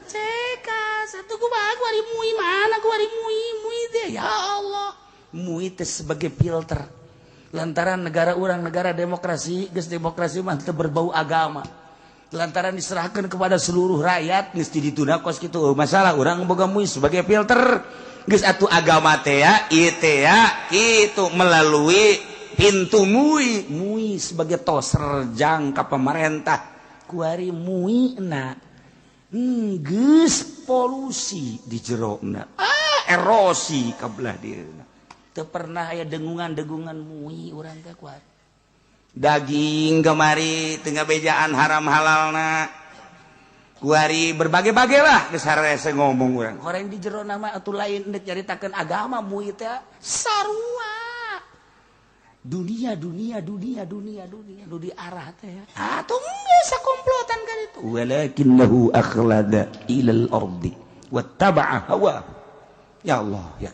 Ceka satu kumaha ku ari mui mana ku ari mui mui teh ya Allah. Mui teh sebagai filter. Lantaran negara urang negara demokrasi, geus demokrasi mah teu berbau agama. Lantaran diserahkan kepada seluruh rakyat geus dituna kos kitu masalah urang boga mui sebagai filter. Geus atuh agama teh ya, ieu teh ya kitu melalui pintu mui, mui sebagai toserjang ka pemerintah. Kuari mui na geus polusi di jerona. Erosi ka belah dieuna. Teu pernah aya dengungan-dengungan mui urang teh kuari. Daging kemari tengah bejaan haram halalna. Kuari berbagai-bagai lah geus harese ngomong urang. Horeng di jero nama atuh lain deuk nyaritakeun agama mui teh sarua. Dunia dunia dunia dunia dunia nu diarah teh. Atuh geus sakomplotan kan itu. Walakinnahu akhlada ilal ardi wattaba'a hawa. Ya Allah ya.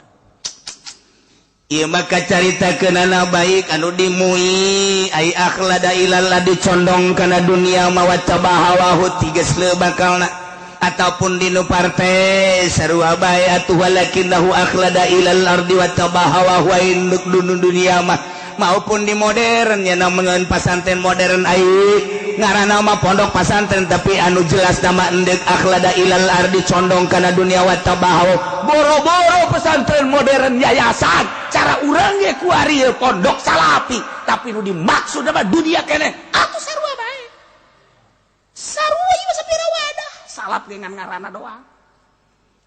Ieu maka caritakeunana baik anu dimui ai akhlada ilal dicondong kana dunia ma wattaba'a hawahu tiges leu bakalna ataupun dinu partai sarua bae atuh walakinnahu akhlada ilal ardi wattaba'a hawahu induk dunia mah maupun di modern ya namun pasantren modern ai ngaranna mah pondok pasantren tapi anu jelas nama endek akhlada ilal ardi condong kana dunia wattabahu boro-boro pesantren modern yayasan cara urang ge kuari pondok salapi tapi nu dimaksud mah dunia keneh atuh sarua bae sarua ieu sapira wadah salap ge ngan ngaranna doang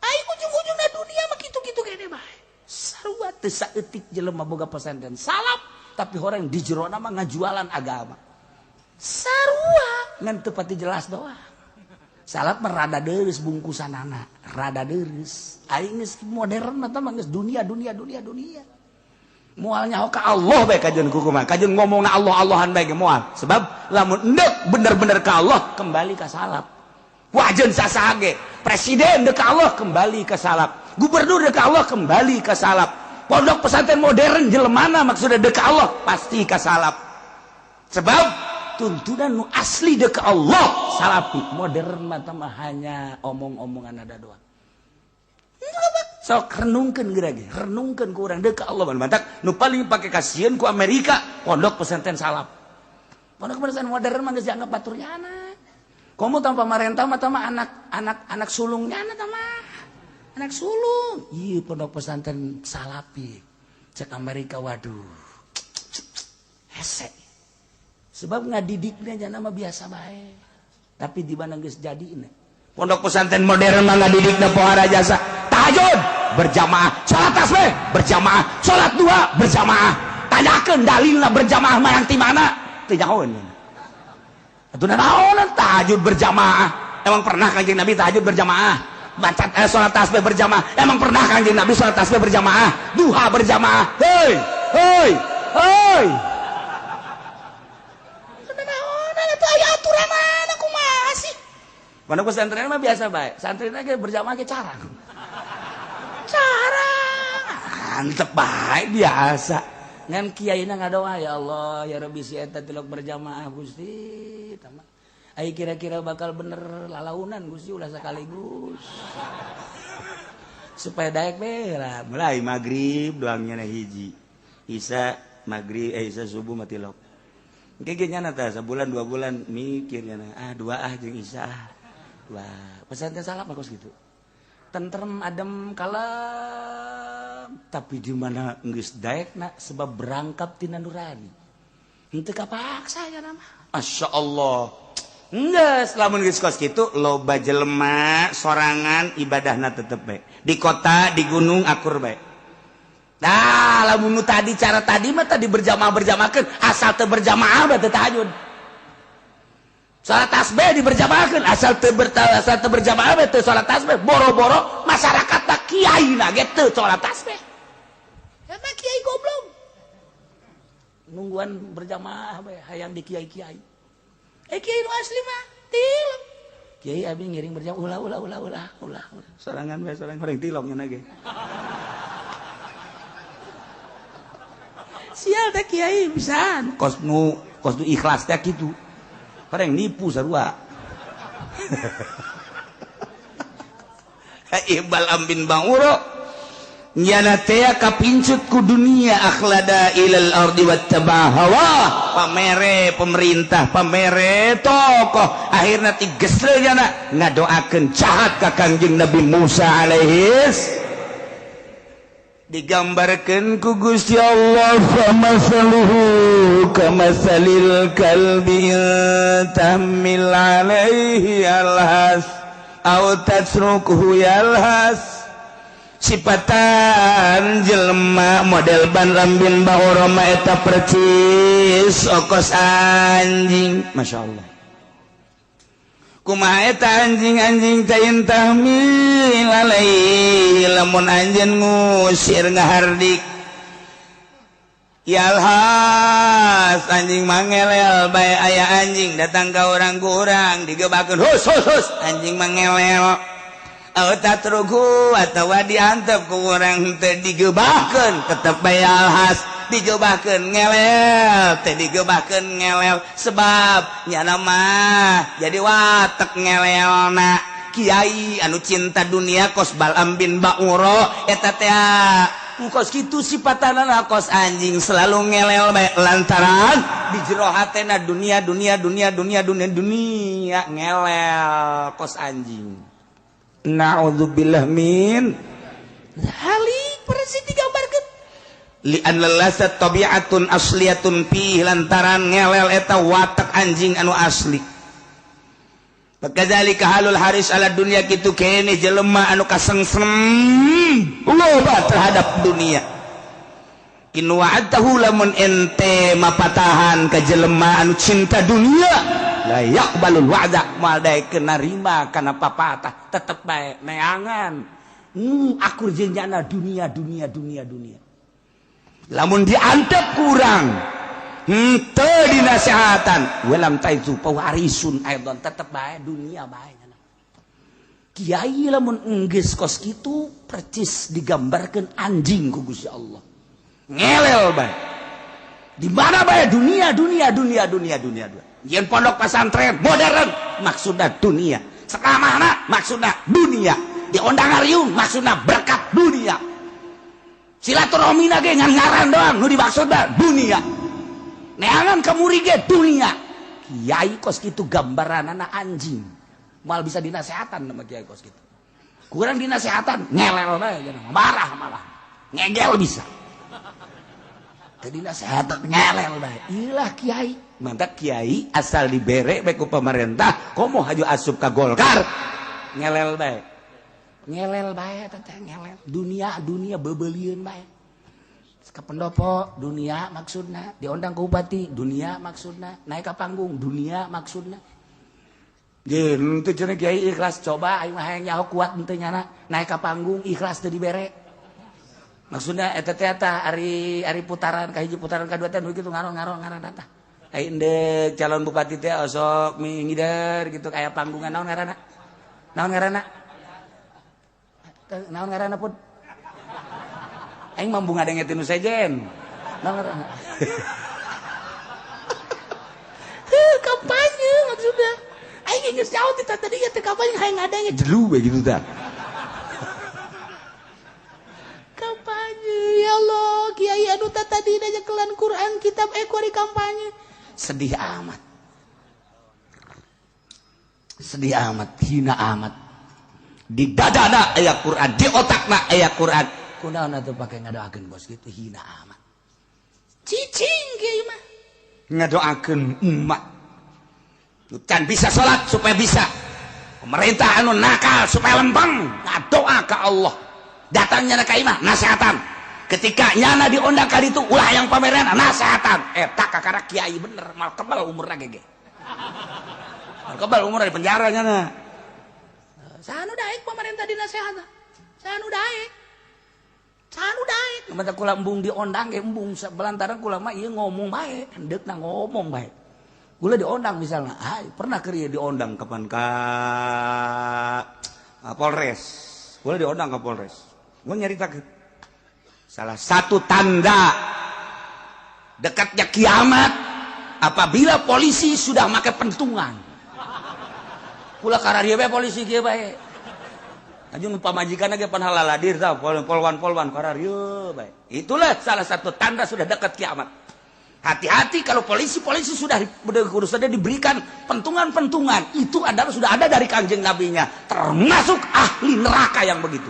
ai ujung-ujungna dunia mah kitu-kitu keneh bae sarua teu saeutik jelema boga pesantren salap tapi orang di jerona mah ngajualan agama sarua ngan teu pati jelas doang salap mah rada deureuss bungkusanana rada deureuss aing geus modern mah tah geus dunia dunia dunia dunia moal nyaho ka Allah bae kajeun kukumaha kajeun ngomongna Allah Allahan bae ge moal sebab lamun endek bener-bener ka Allah kembali ka salap wajeun sasaha ge presiden deuk ka Allah kembali ka salap gubernur deuk ka Allah kembali ka salap pondok pesantren modern jelemana maksudnya deuk ka Allah pasti ka salap sebab tuntunan nu asli deuk ka Allah salapi modern mah mah hanya omong-omongan ada doang sok renungkeun geura ge renungkeun ku urang deuk ka Allah mantak nu paling pake kasieun ku Amerika pondok pesantren salap pondok pesantren modern mah geus dianggap batur nyana komo tanpa pamarentah mah tah anak anak anak sulungnya tah mah anak sulung iya pondok pesantren salapi cek Amerika waduh hese sebab ngadidiknya jana mah biasa bae tapi di mana geus jadi ini pondok pesantren modern mah ngadidikna pohara jasa tahajud berjamaah salat tasbih berjamaah salat dua berjamaah tanyakeun dalilna berjamaah marang ti mana teu nyahoeun atuh naon tahajud berjamaah emang pernah Kanjeng Nabi tahajud berjamaah baca sholat tasbih berjamaah emang pernah Kanjeng Nabi sholat tasbih berjamaah duha berjamaah hei hei hei aturan kumaha sih pondok pesantren mah biasa bae santrina ge berjamaah ge carang carang antep bae biasa ngan kiaina ngadoa ya Allah ya Rabbi si eta tilok berjamaah Gusti tama ai kira-kira bakal bener lalaunan Gusti ulah sekaligus supaya daek bae lah mulai magrib doangnya na hiji isa magrib isa subuh mah tilok engke ge nyana tah sabulan dua bulan mikir nyana ah dua ah jeung isa ah wah pesantren salaf mah kos gitu tentrem adem kalem tapi di mana geus daekna sebab berangkap tina nurani henteu kapaksa nya mah Masya Allah geus lamun geus kos kitu loba jelema sorangan ibadahna tetep bae di kota di gunung akur bae nah lamun nu tadi cara tadi mah tadi berjamaah berjamaahkeun asal teu berjamaah mah teu tahajud salat tasbih diberjamaahkeun asal teu asal teu berjamaah mah teu salat tasbih boro-boro masyarakat tah kiai na ge teu salat tasbih eta kiai goblok nungguan berjamaah bae hayang di kiai-kiai kiai nu asli mah tilok kiai abi ngiring berjamaah ulah ulah ulah ulah ulah sorangan bae sorangan horeng tilok nya ge sial teh kiai pisan kos nu ikhlas teh kitu horeng nipu sarua Ibal ambin banguro nyana teh kapincut ku dunia akhlada ilal ardi wattaba hawa pamere pemerintah pamere tokoh akhirna tigesle nyana ngadoakeun jahat ka Kangjeng Nabi Musa alaihis digambarkeun ku Gusti Allah famasaluhu kamasalil kalbi tahmil alaihi alhas aw tasrukuhu yalhas. Sipatan jelema model Bal'am bin Ba'ura mah eta percis okos anjing. Masya Allah. Kumaha eta anjing-anjing teh intahmil alaihi lamun anjeun ngusir ngahardik yalhas anjing mangelel bae aya anjing datang ka orang ku urang digebakeun hus hus hus anjing mangelel tatruku atawa diantep ku urang teh digebakeun tetep bae alhas digebakeun ngelel teh digebakeun ngelel sebab nyana mah jadi watek ngelelna. Kiai anu cinta dunia kos Bal'am bin Ba'ura eta teh kos kitu sipatanana kos anjing selalu ngelel bae lantaran di jero hatena dunia dunia dunia dunia dunia dunia ngelel kos anjing. Na'udzubillah min halik persis digambarkeun li'anna lasat tabi'atun asliyatun fi lantaran ngelel eta watak anjing anu asli. Fakadzalika halul haris ala dunya kitu kene jelema anu kasengsem loba terhadap dunia. In wa'adtahu lamun ente mapatahan ka jelema anu cinta dunia la yaqbalul wa'da moal daekeun narima kana papatah tetep bae neangan akur jeung nyana dunia dunia dunia dunia. Lamun diantep kurang henteu dinasehatan walam taizu pawarisun aidon tetep bae dunia bae nyana. Kiai lamun enggeus kos kitu percis digambarkeun anjing ku Gusti Allah ngelel bae di mana bae dunia dunia dunia dunia dunia dunia. Yen pondok pesantren modern maksudna dunia, sekamana maksudna dunia, diondang ariung maksudna berkat dunia, silaturahmina ge ngan ngaran doang nu dimaksudna dunia, neangan kamuri ge dunia. Kiai kos kitu gambaranana anjing moal bisa dinasehatan sama kiai kos kitu. Kurang dinasehatan ngelel bae marah malah ngegel bisa. Teu dinasehatan ngelel bae. Ilah kiai. Mantap kiai asal dibere bae ku pemerintah komo haju asup ka Golkar ngelel bae. Ngelel bae teh ngelel. Dunia dunia bebelieun bae. Ka pendopo dunia maksudna, diondang ke bupati dunia maksudna, naik ka panggung dunia maksudna. Jeung teu cenah kiai ikhlas coba aing mah hayang nyaho kuat henteu nyana naik ka panggung ikhlas teu dibere. Maksudna eta teh eta ari ari putaran ka hiji putaran ka dua teh nu kitu ngaron-ngaron ngaran eta. Ai endek calon bupati teh osok mingider gitu kayak panggungan naon ngaranna? Naon ngaranna? Naon ngaranna pun? Aing mah embung ngadenge tinu sejen. Naon ngaranna? Heuh kampanye maksudna. Aing geus jauh ti tadi teh kampanye hayang ngadenge jelu we gitu tah. Kampanye ya Allah kiai anu tadi nyekelan Quran kitab ekori kampanye. Sedih amat. Sedih amat, hina amat. Di dadana aya Quran, di otakna aya Quran. Kunaon atuh pake ngadoakeun bos gitu hina amat. Cicing kiai mah. Ngadoakeun umat. Can bisa salat supaya bisa. Pemerintah anu nakal supaya lempeng, ngadoa ka Allah. Datangnya ka imah nasehatan. Ketika nyana diundang kali itu ulah yang pameran nasehatan. Eta kakara kiai bener, mal kebal umurna gege. Mal kebal umurna di penjara nyana. Sanu daek pemerintah dinasehatan. Sanu daek. Sanu daek. Mata kula embung diondang ge embung belantaran kula mah ieu ngomong bae, hendeukna ngomong bae. Kula diondang misalnya, ah pernah keur ieu diondang kapan ka Polres. Kula diondang ka Polres. Gua nyaritakeun salah satu tanda dekatnya kiamat apabila polisi sudah make pentungan. Kula kararieu bae polisi kieu bae. Anjing pamajikan ge pan halaladir tah polwan-polwan kararieu bae. Itulah salah satu tanda sudah dekat kiamat. Hati-hati kalau polisi-polisi sudah diberikan pentungan-pentungan, itu adalah sudah ada dari Kanjeng Nabinya, termasuk ahli neraka yang begitu.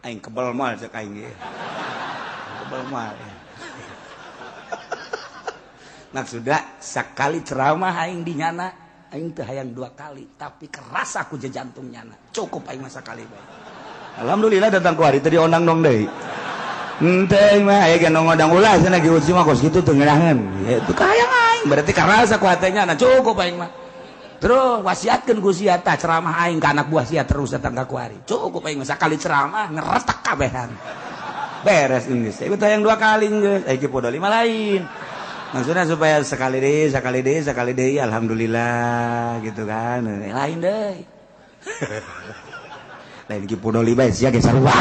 Aing kebel moal cek aing ge. Kebel moal. Maksudna sakali ceramah aing di nyana, aing teu hayang dua kali, tapi keras aku je jantung nyana. Cukup aing mah sakali bae. Alhamdulillah datang ku hari tadi ondang dong deui. Henteu mah aya ge ngodang ulah cenah Ki Uci mah kos kitu teu ngeunaheun. Ya itu kahayang aing berarti karasa ku hatenya nah cukup aing mah. Terus wasiatkeun ku sia tah ceramah aing ka anak buah sia terus datang ka kuari. Cukup aing mah sakali ceramah ngeretek kabehan. Beres geus. Ieu teh yang dua kali geus. Aya Ki Podoli mah lain. Maksudnya supaya sekali deui, sekali deui, sekali deui alhamdulillah gitu kan. Lain deui. Lain Ki Podoli bae sia ge sarua.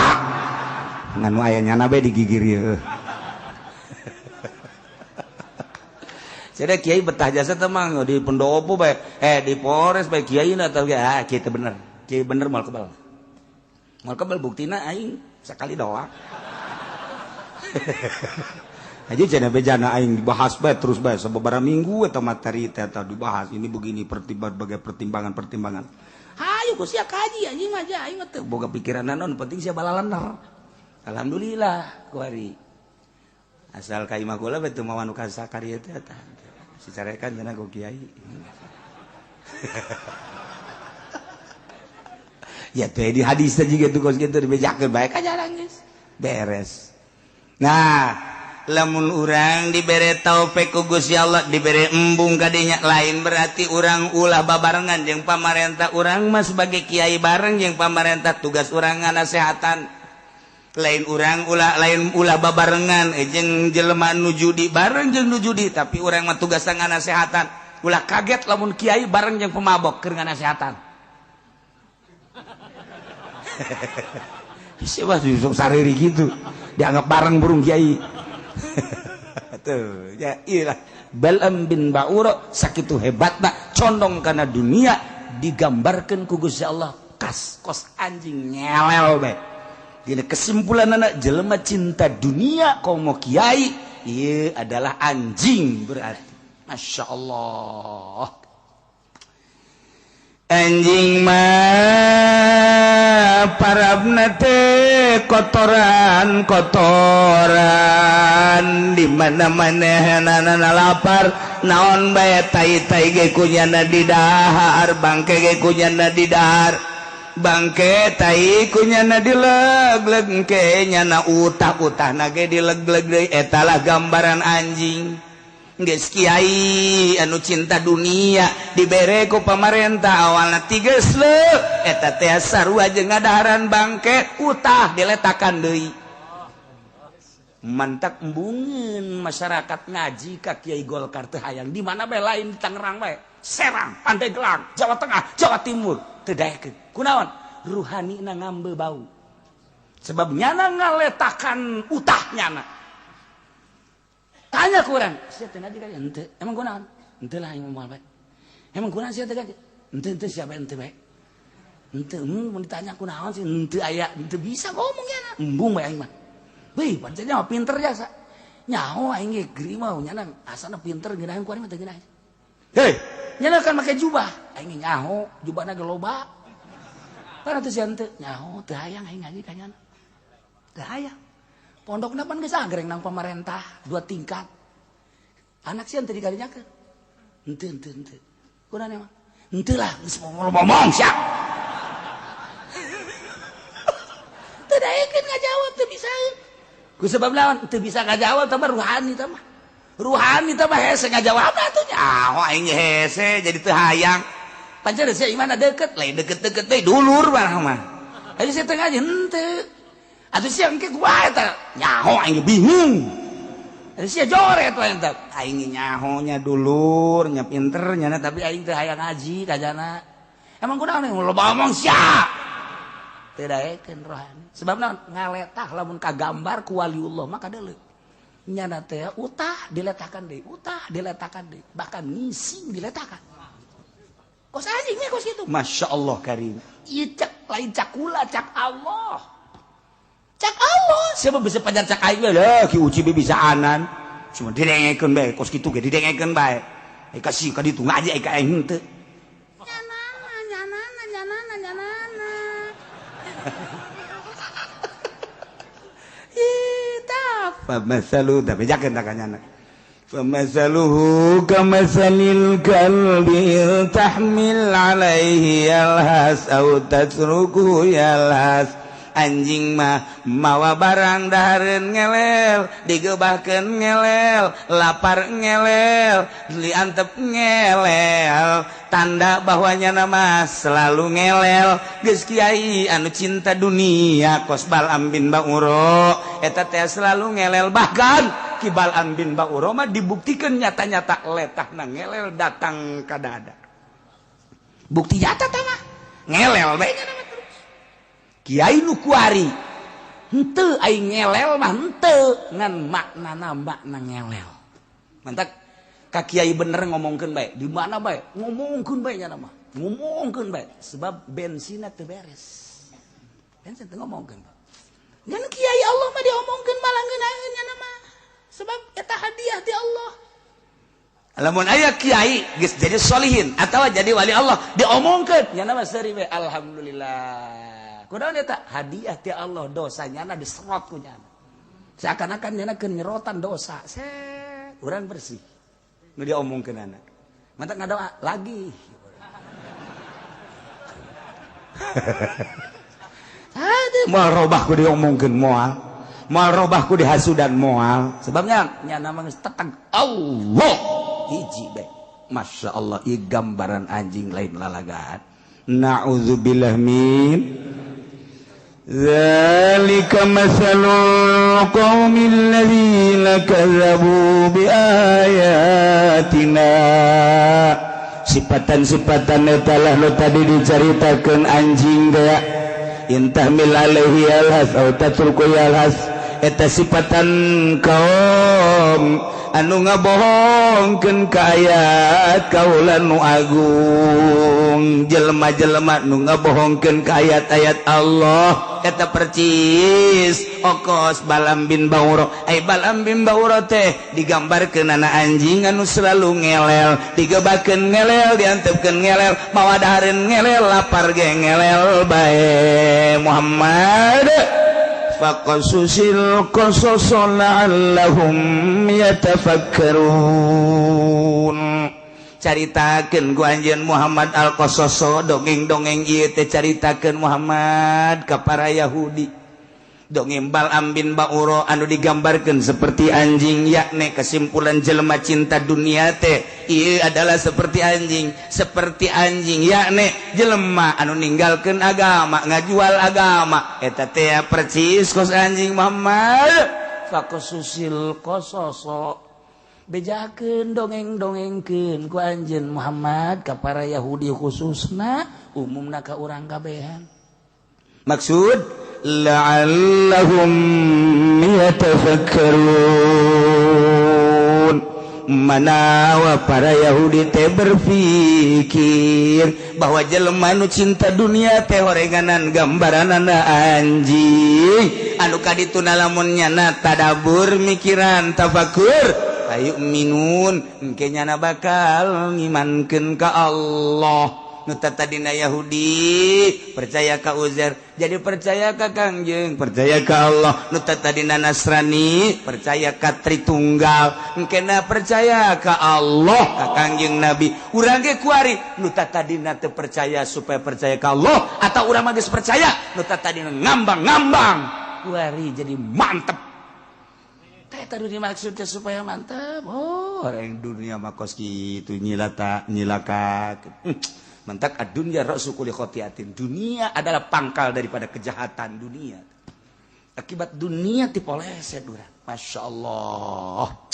Ngan nu aya nyana bae digigir ieu. Jadi kiai betah jasa teh mah di pendopo bae, di Polres bae kiai na teh ah kiai teh bener. Kiai bener moal kebal. Moal kebal buktina aing sakali doang. Aja cenah bejana aing dibahas bae terus bae sababaraha minggu eta materi teh eta dibahas ini begini berbagai pertimbangan-pertimbangan. Hayu ku sia kaji anjing mah aing mah teu boga pikiran naon penting sia balalener. Alhamdulillah kuari. Asal ka imah kula bae teu mawa nu kasakari teh eta. Si carekan cenah ku kiai. Ya teh di hadis teh juga tuh kos kitu dibejakeun bae ka jalan geus. Beres. Nah, lamun urang dibere taufik ku Gusti Allah dibere embung kadinya lain berarti urang ulah babarengan jeung pamarentah urang mah sebagai kiai bareng jeung pamarentah tugas urang nganasehatan lain urang ulah lain ulah babarengan jeung jelema nu judi bareng jeung nu judi tapi urang mah tugas nganasehatan ulah kaget lamun kiai bareng jeung pemabok keur nganasehatan. Siapa sih sariri gitu dianggap bareng burung kiai. Tuh ya iyalah Bal'am bin Ba'ura sakitu hebatna condong kana dunia digambarkeun ku Gusti Allah kas kos anjing nyelel bae. Dina kesimpulanana jelema cinta dunia komo kiai ieu adalah anjing berarti. Masya Allah. Anjing mah parabna teh kotoran kotoran di mana-mana hanana lapar naon bae tai-tai ge kunyana didahar bangke ge kunyana didahar bangke tai kunyana dileg-leg ke nyana utah-utahna ge dileg-leg deui eta lah gambaran anjing. Geus kiai anu cinta dunia dibere ku pamarentah awalna tiges leuh eta teh sarua jeung ngadaharan bangke utah diletakan deui mantak embungeun masyarakat ngaji ka Kiai Golkar teh hayang di mana bae lain di Tangerang bae Serang Pandeglang Jawa Tengah Jawa Timur teu daekeun kunaon ruhanina ngambe bau sebab nyana ngaletakan utah nyana. Tanya kurang, sia teh ngaji ka henteu. Emang kunaon? Henteu lah aing moal bae. Emang kunaon sia teh ngaji? Henteu henteu sia bae henteu bae. Henteu mun ditanya kunaon sih henteu aya, henteu bisa ngomong nya. Embung bae aing mah. Wih, pancen mah pinter jasa. Nyaho aing ge geri mah nyana asana pinter ngeunaheun ku aing mah teu ngeunaheun. Hei, nyana kan make jubah. Aing nyaho, jubahna ge loba. Para teh sia henteu, nyaho teu hayang aing ngaji ka nyana. Teu hayang. Pondokna pan geus agreng nang pamarentah dua tingkat. Anak sieun teu dikarinyakeun. Henteu henteu henteu. Kunaon emang? Henteu lah geus ngomong sia. Teu daekeun ngajawab teu bisa. Ku sebab lawan teu bisa ngajawab tah ruhani tah mah. Ruhani tah mah hese ngajawab atuh nyaho aing hese jadi teu hayang. Pancen sia imana deukeut, lain deukeut-deukeut deui dulur mah mah. Ayo sia teu ngaji henteu. Atuh sia engke kumaha eta nyaho aing bingung. Atuh sia joret we eta. Aing nyaho nya dulur nya pinter nya tapi aing teu hayang ngaji kajana. Emang kunaon loba omong sia. Teu daekeun rohani. Sebab naon ngaletah lamun kagambar ku waliullah mah kadeuleu. Nyana teh utah diletakan deui, utah diletakan deui, bahkan ngising diletakan. Kos anjingnya kos kitu. Masya Allah karim. Ieu cak lain cak kula cak Allah. Cak Allah, siapa bisa pajar cak aing lah, Ki Uci bisa anan. Cuma didengekeun bae, kos kitu ge didengekeun bae. Ai kasih ka ditu ngaji ai ka aing henteu. Nyanana nyanana nyanana nyanana. Ih, tah pamasalu da bejakeun ta ka nyana. Famasaluhu kamasalil kalbi tahmil alaihi yalhas au tatruku yalhas. Anjing mah mawa barang dahareun ngelel, digebahkeun ngelel, lapar ngelel, diantep ngelel, tanda bahwanya nama selalu ngelel. Geus kiai anu cinta dunia kos Bal'am bin Ba'ura eta teh selalu ngelel. Bahkan Ki Bal'am bin Ba'ura mah dibuktikan nyata-nyata letahna ngelel datang ka dada. Bukti nyata tah mah ngelel bae nya nama terus. Kiai nu kuari henteu aing ngelel mah henteu ngan maknana makna ngelel. Mantak ka kiai bener ngomongkeun bae, di mana bae ngomongkeun bae nya mah. Ngomongkeun bae sebab bensinna teu beres. Bensin teu ngomongkeun. Ngan kiai Allah mah diomongkeun malah ngeunaheun nya mah. Sebab eta hadiah ti Allah. Lamun aya kiai geus jadi solihin atawa jadi wali Allah diomongkeun nya mah seuri we alhamdulillah. Kunaon eta hadiah ti Allah, dosa nyana diserot ku nyana. Seakan-akan nyana keur nyerotan dosa. Set, urang bersih. Nu diomongkeunana. Mantak ngadoa lagi. Hade moal robah ku diomongkeun moal. Moal robah ku dihasudan moal. Sebabnya nyana mah geus teteg Allah. Hiji bae. Masya Allah, ieu gambaran anjing lain lalagaan. Na'udzubillah min dzalika masalul qaumil ladzina kadzabu biayatina. Sifatan-sifatan eta lah nu tadi dicaritakeun anjing teh. Intahmil alaihi alhas au tatruku alhas, eta sifatan kaum anu ngabohongkeun ka ayat kaula nu agung. Jelema-jelema nu ngabohongkeun ka ayat-ayat Allah eta percis okos Bal'am bin Ba'ura. Ai Bal'am bin Ba'ura teh digambarkeun ana anjing anu selalu ngelel, digebakeun ngelel, diantepkeun ngelel, mawa dahareun ngelel, lapar ge ngelel bae. Muhammad faqasusil qasas la'allahum yatafakkarun. Caritakeun ku anjeun Muhammad al-Qasaso, dongeng-dongeng ieu teh caritakeun Muhammad ka para Yahudi. Dongeng Bal'am bin Ba'ura anu digambarkeun seperti anjing, yakni kesimpulan jelema cinta dunia teh ieu adalah seperti anjing, seperti anjing yakni jelema anu ninggalkeun agama, ngajual agama eta teh percis kos anjing. Muhammad faqasusil qasaso, bejakeun dongeng-dongengkeun ku anjeun Muhammad ka para Yahudi khususna, umumna ka urang kabehan. Maksud la'allahum yatafakkarun, manawa para Yahudi teh berpikir bahwa jelema nu cinta dunia teh horenganan gambaranana anjing anu kadituna lamun nyana tadabur mikiran tafakur ayu minun engke nyana bakal ngimankeun ka Allah. Nu tadina Yahudi percaya ka Uzair jadi percaya ka Kangjeng, percaya ka Allah. Nu tadina Nasrani percaya ka Tritunggal, engkena percaya ka Allah ka Kangjeng Nabi. Urang ge kuari nu tadina teu percaya supaya percaya ka Allah, atau urang mah geus percaya nu tadina ngambang-ngambang kuari jadi mantep. Teh tadi dimaksudnya supaya mantep. Oh, orang dunia mah kos kitu nyilata nyilaka. Mentak ad-dunya ra'su kulli khotiatin. Dunia adalah pangkal daripada kejahatan dunia. Akibat dunia dipoleset urang. Masya Allah.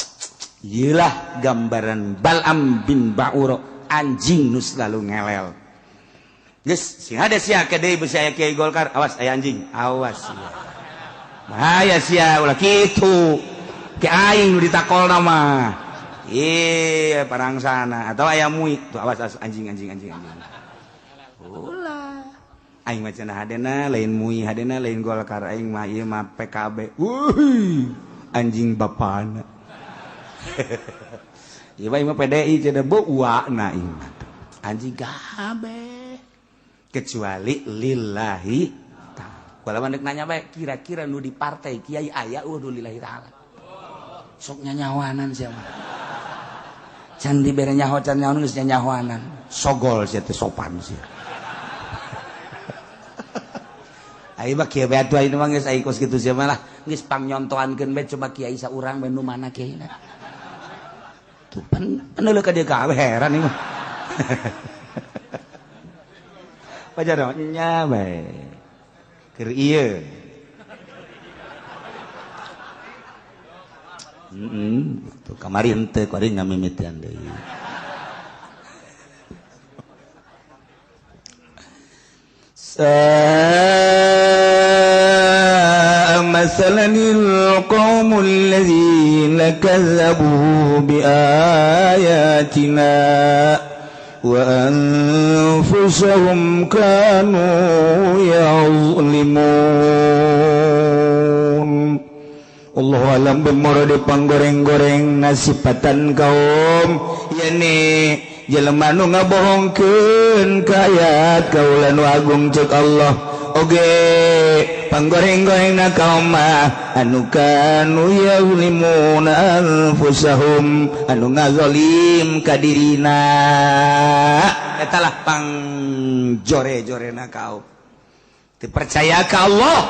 Iyalah gambaran Bal'am bin Ba'ura, anjing nu selalu ngelel. Geus sing ada sia ke deui beusi aya kiai Golkar, awas aya anjing, awas sia. Bahaya sia ulah kitu. Ki aing nu ditakolna mah. Iya, parang sana atau ayam mui tuh, awas, awas anjing anjing anjing anjing. Ulah. Aing mah cenah hadena lain mui, hadena lain Golkar, aing mah ieu mah PKB. Wuih, anjing bapana. Ieu mah PDI cenah beuana ieu mah. Anjing kabeh. Kecuali lillahi ta'ala. Kalau nek nanya bae kira-kira nu di partai kiai aya eueuh nu lillahi ta'ala. Sok nyanyawanan sia mah. Can dibere nyaho can nyaho geus nyanyahoanan. Sogol sia teh sopan sia. Ayo mah kieu bae atuh ayeuna mah geus ai kos kitu sia mah lah geus pangnyontoankeun bae coba kiai saurang bae nu mana kiai na. Tuh pan peneuleuh ka dieu kabeh heran ieu mah. Pajar nya bae. Keur ieu. Tuh kamari henteu kuari ngamimitian deui. مثلا القوم الذين كذبوا بآياتنا وأنفسهم كانوا يظلمون. Allah alam bemoro di panggoreng-goreng nasipatan kaum yani jelema nu ngabohongkeun ka ayat kaula nu agung ceuk Allah oge panggoreng-goreng na kaum mah anu kanu yazlimuna anfusahum anu ngazalim ka dirina eta lah pangjore-jorena kaum teu percaya ka Allah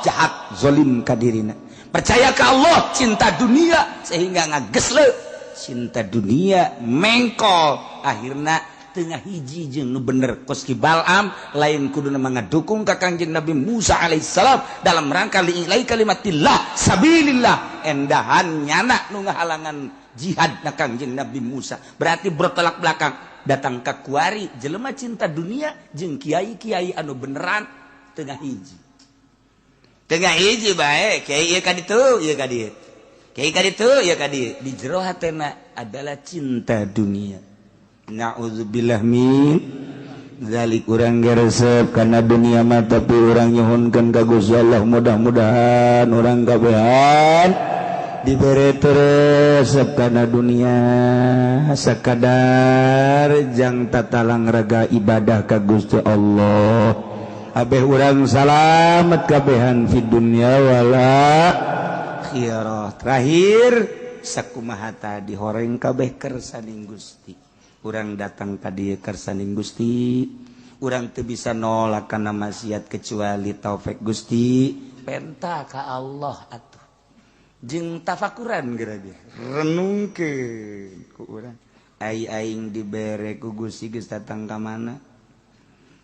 jahat zalim ka dirina percaya ka Allah cinta dunia sehingga ngagesle cinta dunia mengkol akhirna tengah hiji jeung nu bener kos ki Bal'am lain kuduna ngadukung ka Kangjeng Nabi Musa alaihissalam dalam rangka li'ilai kalimatillah sabilillah endahan nyana nu ngahalangan jihad na Kangjeng Nabi Musa berarti bertolak belakang datang ka kuari jelema cinta dunia jeung kiai-kiai anu beneran tengah hiji bae kiai ieu ka ditu ieu ka dieu kiai ka ditu ieu ka dieu di jero hatena adalah cinta dunia. Na'udzubillah min zalik. Urang geresep karena dunia mah tapi urang nyuhunkeun ka Gusti Allah mudah-mudahan urang kabehan dibere resep karena dunia sakadar jang tatalang raga ibadah ka Gusti Allah abeh urang salamet kabehan fid dunya wala akhirah. Terakhir sakumaha tadi horeng kabeh kersaning Gusti. Urang datang ka dieu kersaning Gusti, urang teu bisa nolak kana maksiat kecuali taufik Gusti. Penta ka Allah atuh. Jeung tafakuran geura ge. Renungkeun ku urang. Ai aing dibere ku Gusti geus datang ka mana?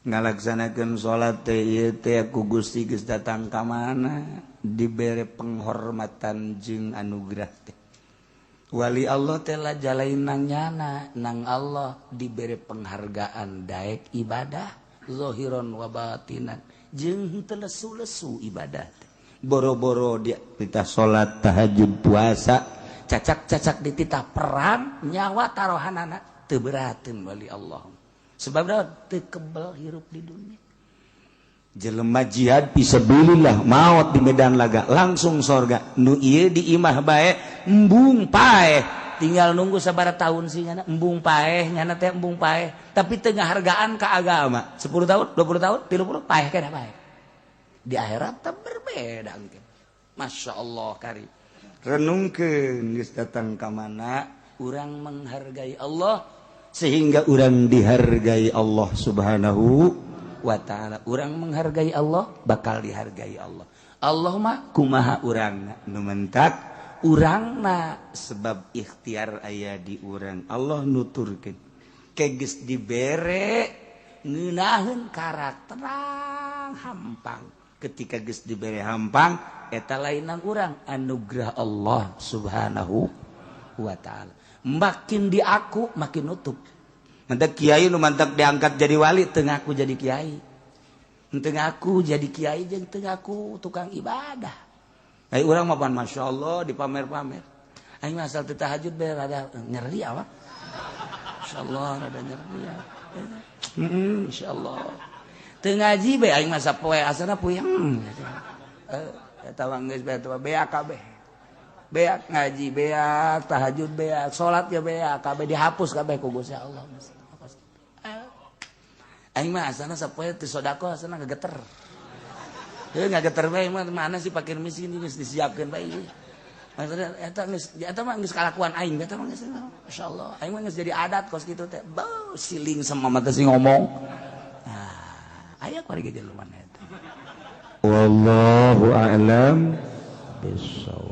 Ngalaksanakeun salat teh ieu teh ku Gusti geus datang ka mana? Dibere penghormatan jeung anugerah teh. Wali Allah telah jalain nang nyana nang Allah diberi penghargaan daek ibadah zohiron wa batinan jeung teu lesu-lesu ibadah boro-boro dia titah salat tahajud puasa cacak-cacak dititah perang nyawa tarohanana teu berateun wali Allah sebab teu kebel hirup di dunia. Jelema jihad fisabilillah maot di medan laga langsung sorga nu ieu di imah bae embung paeh tinggal nunggu sabaraha tahun sih nyana embung paeh nyana teh embung paeh tapi teu ngahargaan ka agama 10 tahun 20 tahun 30 paeh kana paeh di akhirat teh berbeda engke. Masya Allah kari renungkeun geus datang ka mana urang menghargai Allah sehingga urang dihargai Allah Subhanahu wa ta'ala. Urang menghargai Allah bakal dihargai Allah. Allah mah kumaha urangna nu mentak urangna sebab ikhtiar aya di urang. Allah nuturkeun ke geus dibere ngeunaheun karakterang hampang. Ketika geus dibere hampang eta lain nang urang anugerah Allah Subhanahu wa ta'ala. Makin diaku makin nutup. Mantak kiai nu mantak diangkat jadi wali teu ngaku jadi kiai. Teu ngaku jadi kiai jeung teu ngaku tukang ibadah. Ai urang mah pan masyaallah dipamer-pamer. Aing mah asal teu tahajud bae rada nyeri awak. Insyaallah rada nyeri ya. Insyaallah. Teu ngaji bae aing mah sapoe asana puyeng. Eta mah geus bae teh beak kabeh. Beak ngaji beak, tahajud beak, salat ge beak, kabeh dihapus kabeh ku Gusti Allah. Aing mah asana sapoe teu sedekah asana ngageter. Heuh ngageter bae mah mana sih pakir miskin geus disiapkeun bae. Maksudna eta geus eta mah geus kalakuan aing eta mah geus masyaallah. Aing mah geus jadi adat kos kitu teh. Beuh siling sama mata sih ngomong. Ah, aya kuari ge jelema eta. Wallahu a'lam bishawab.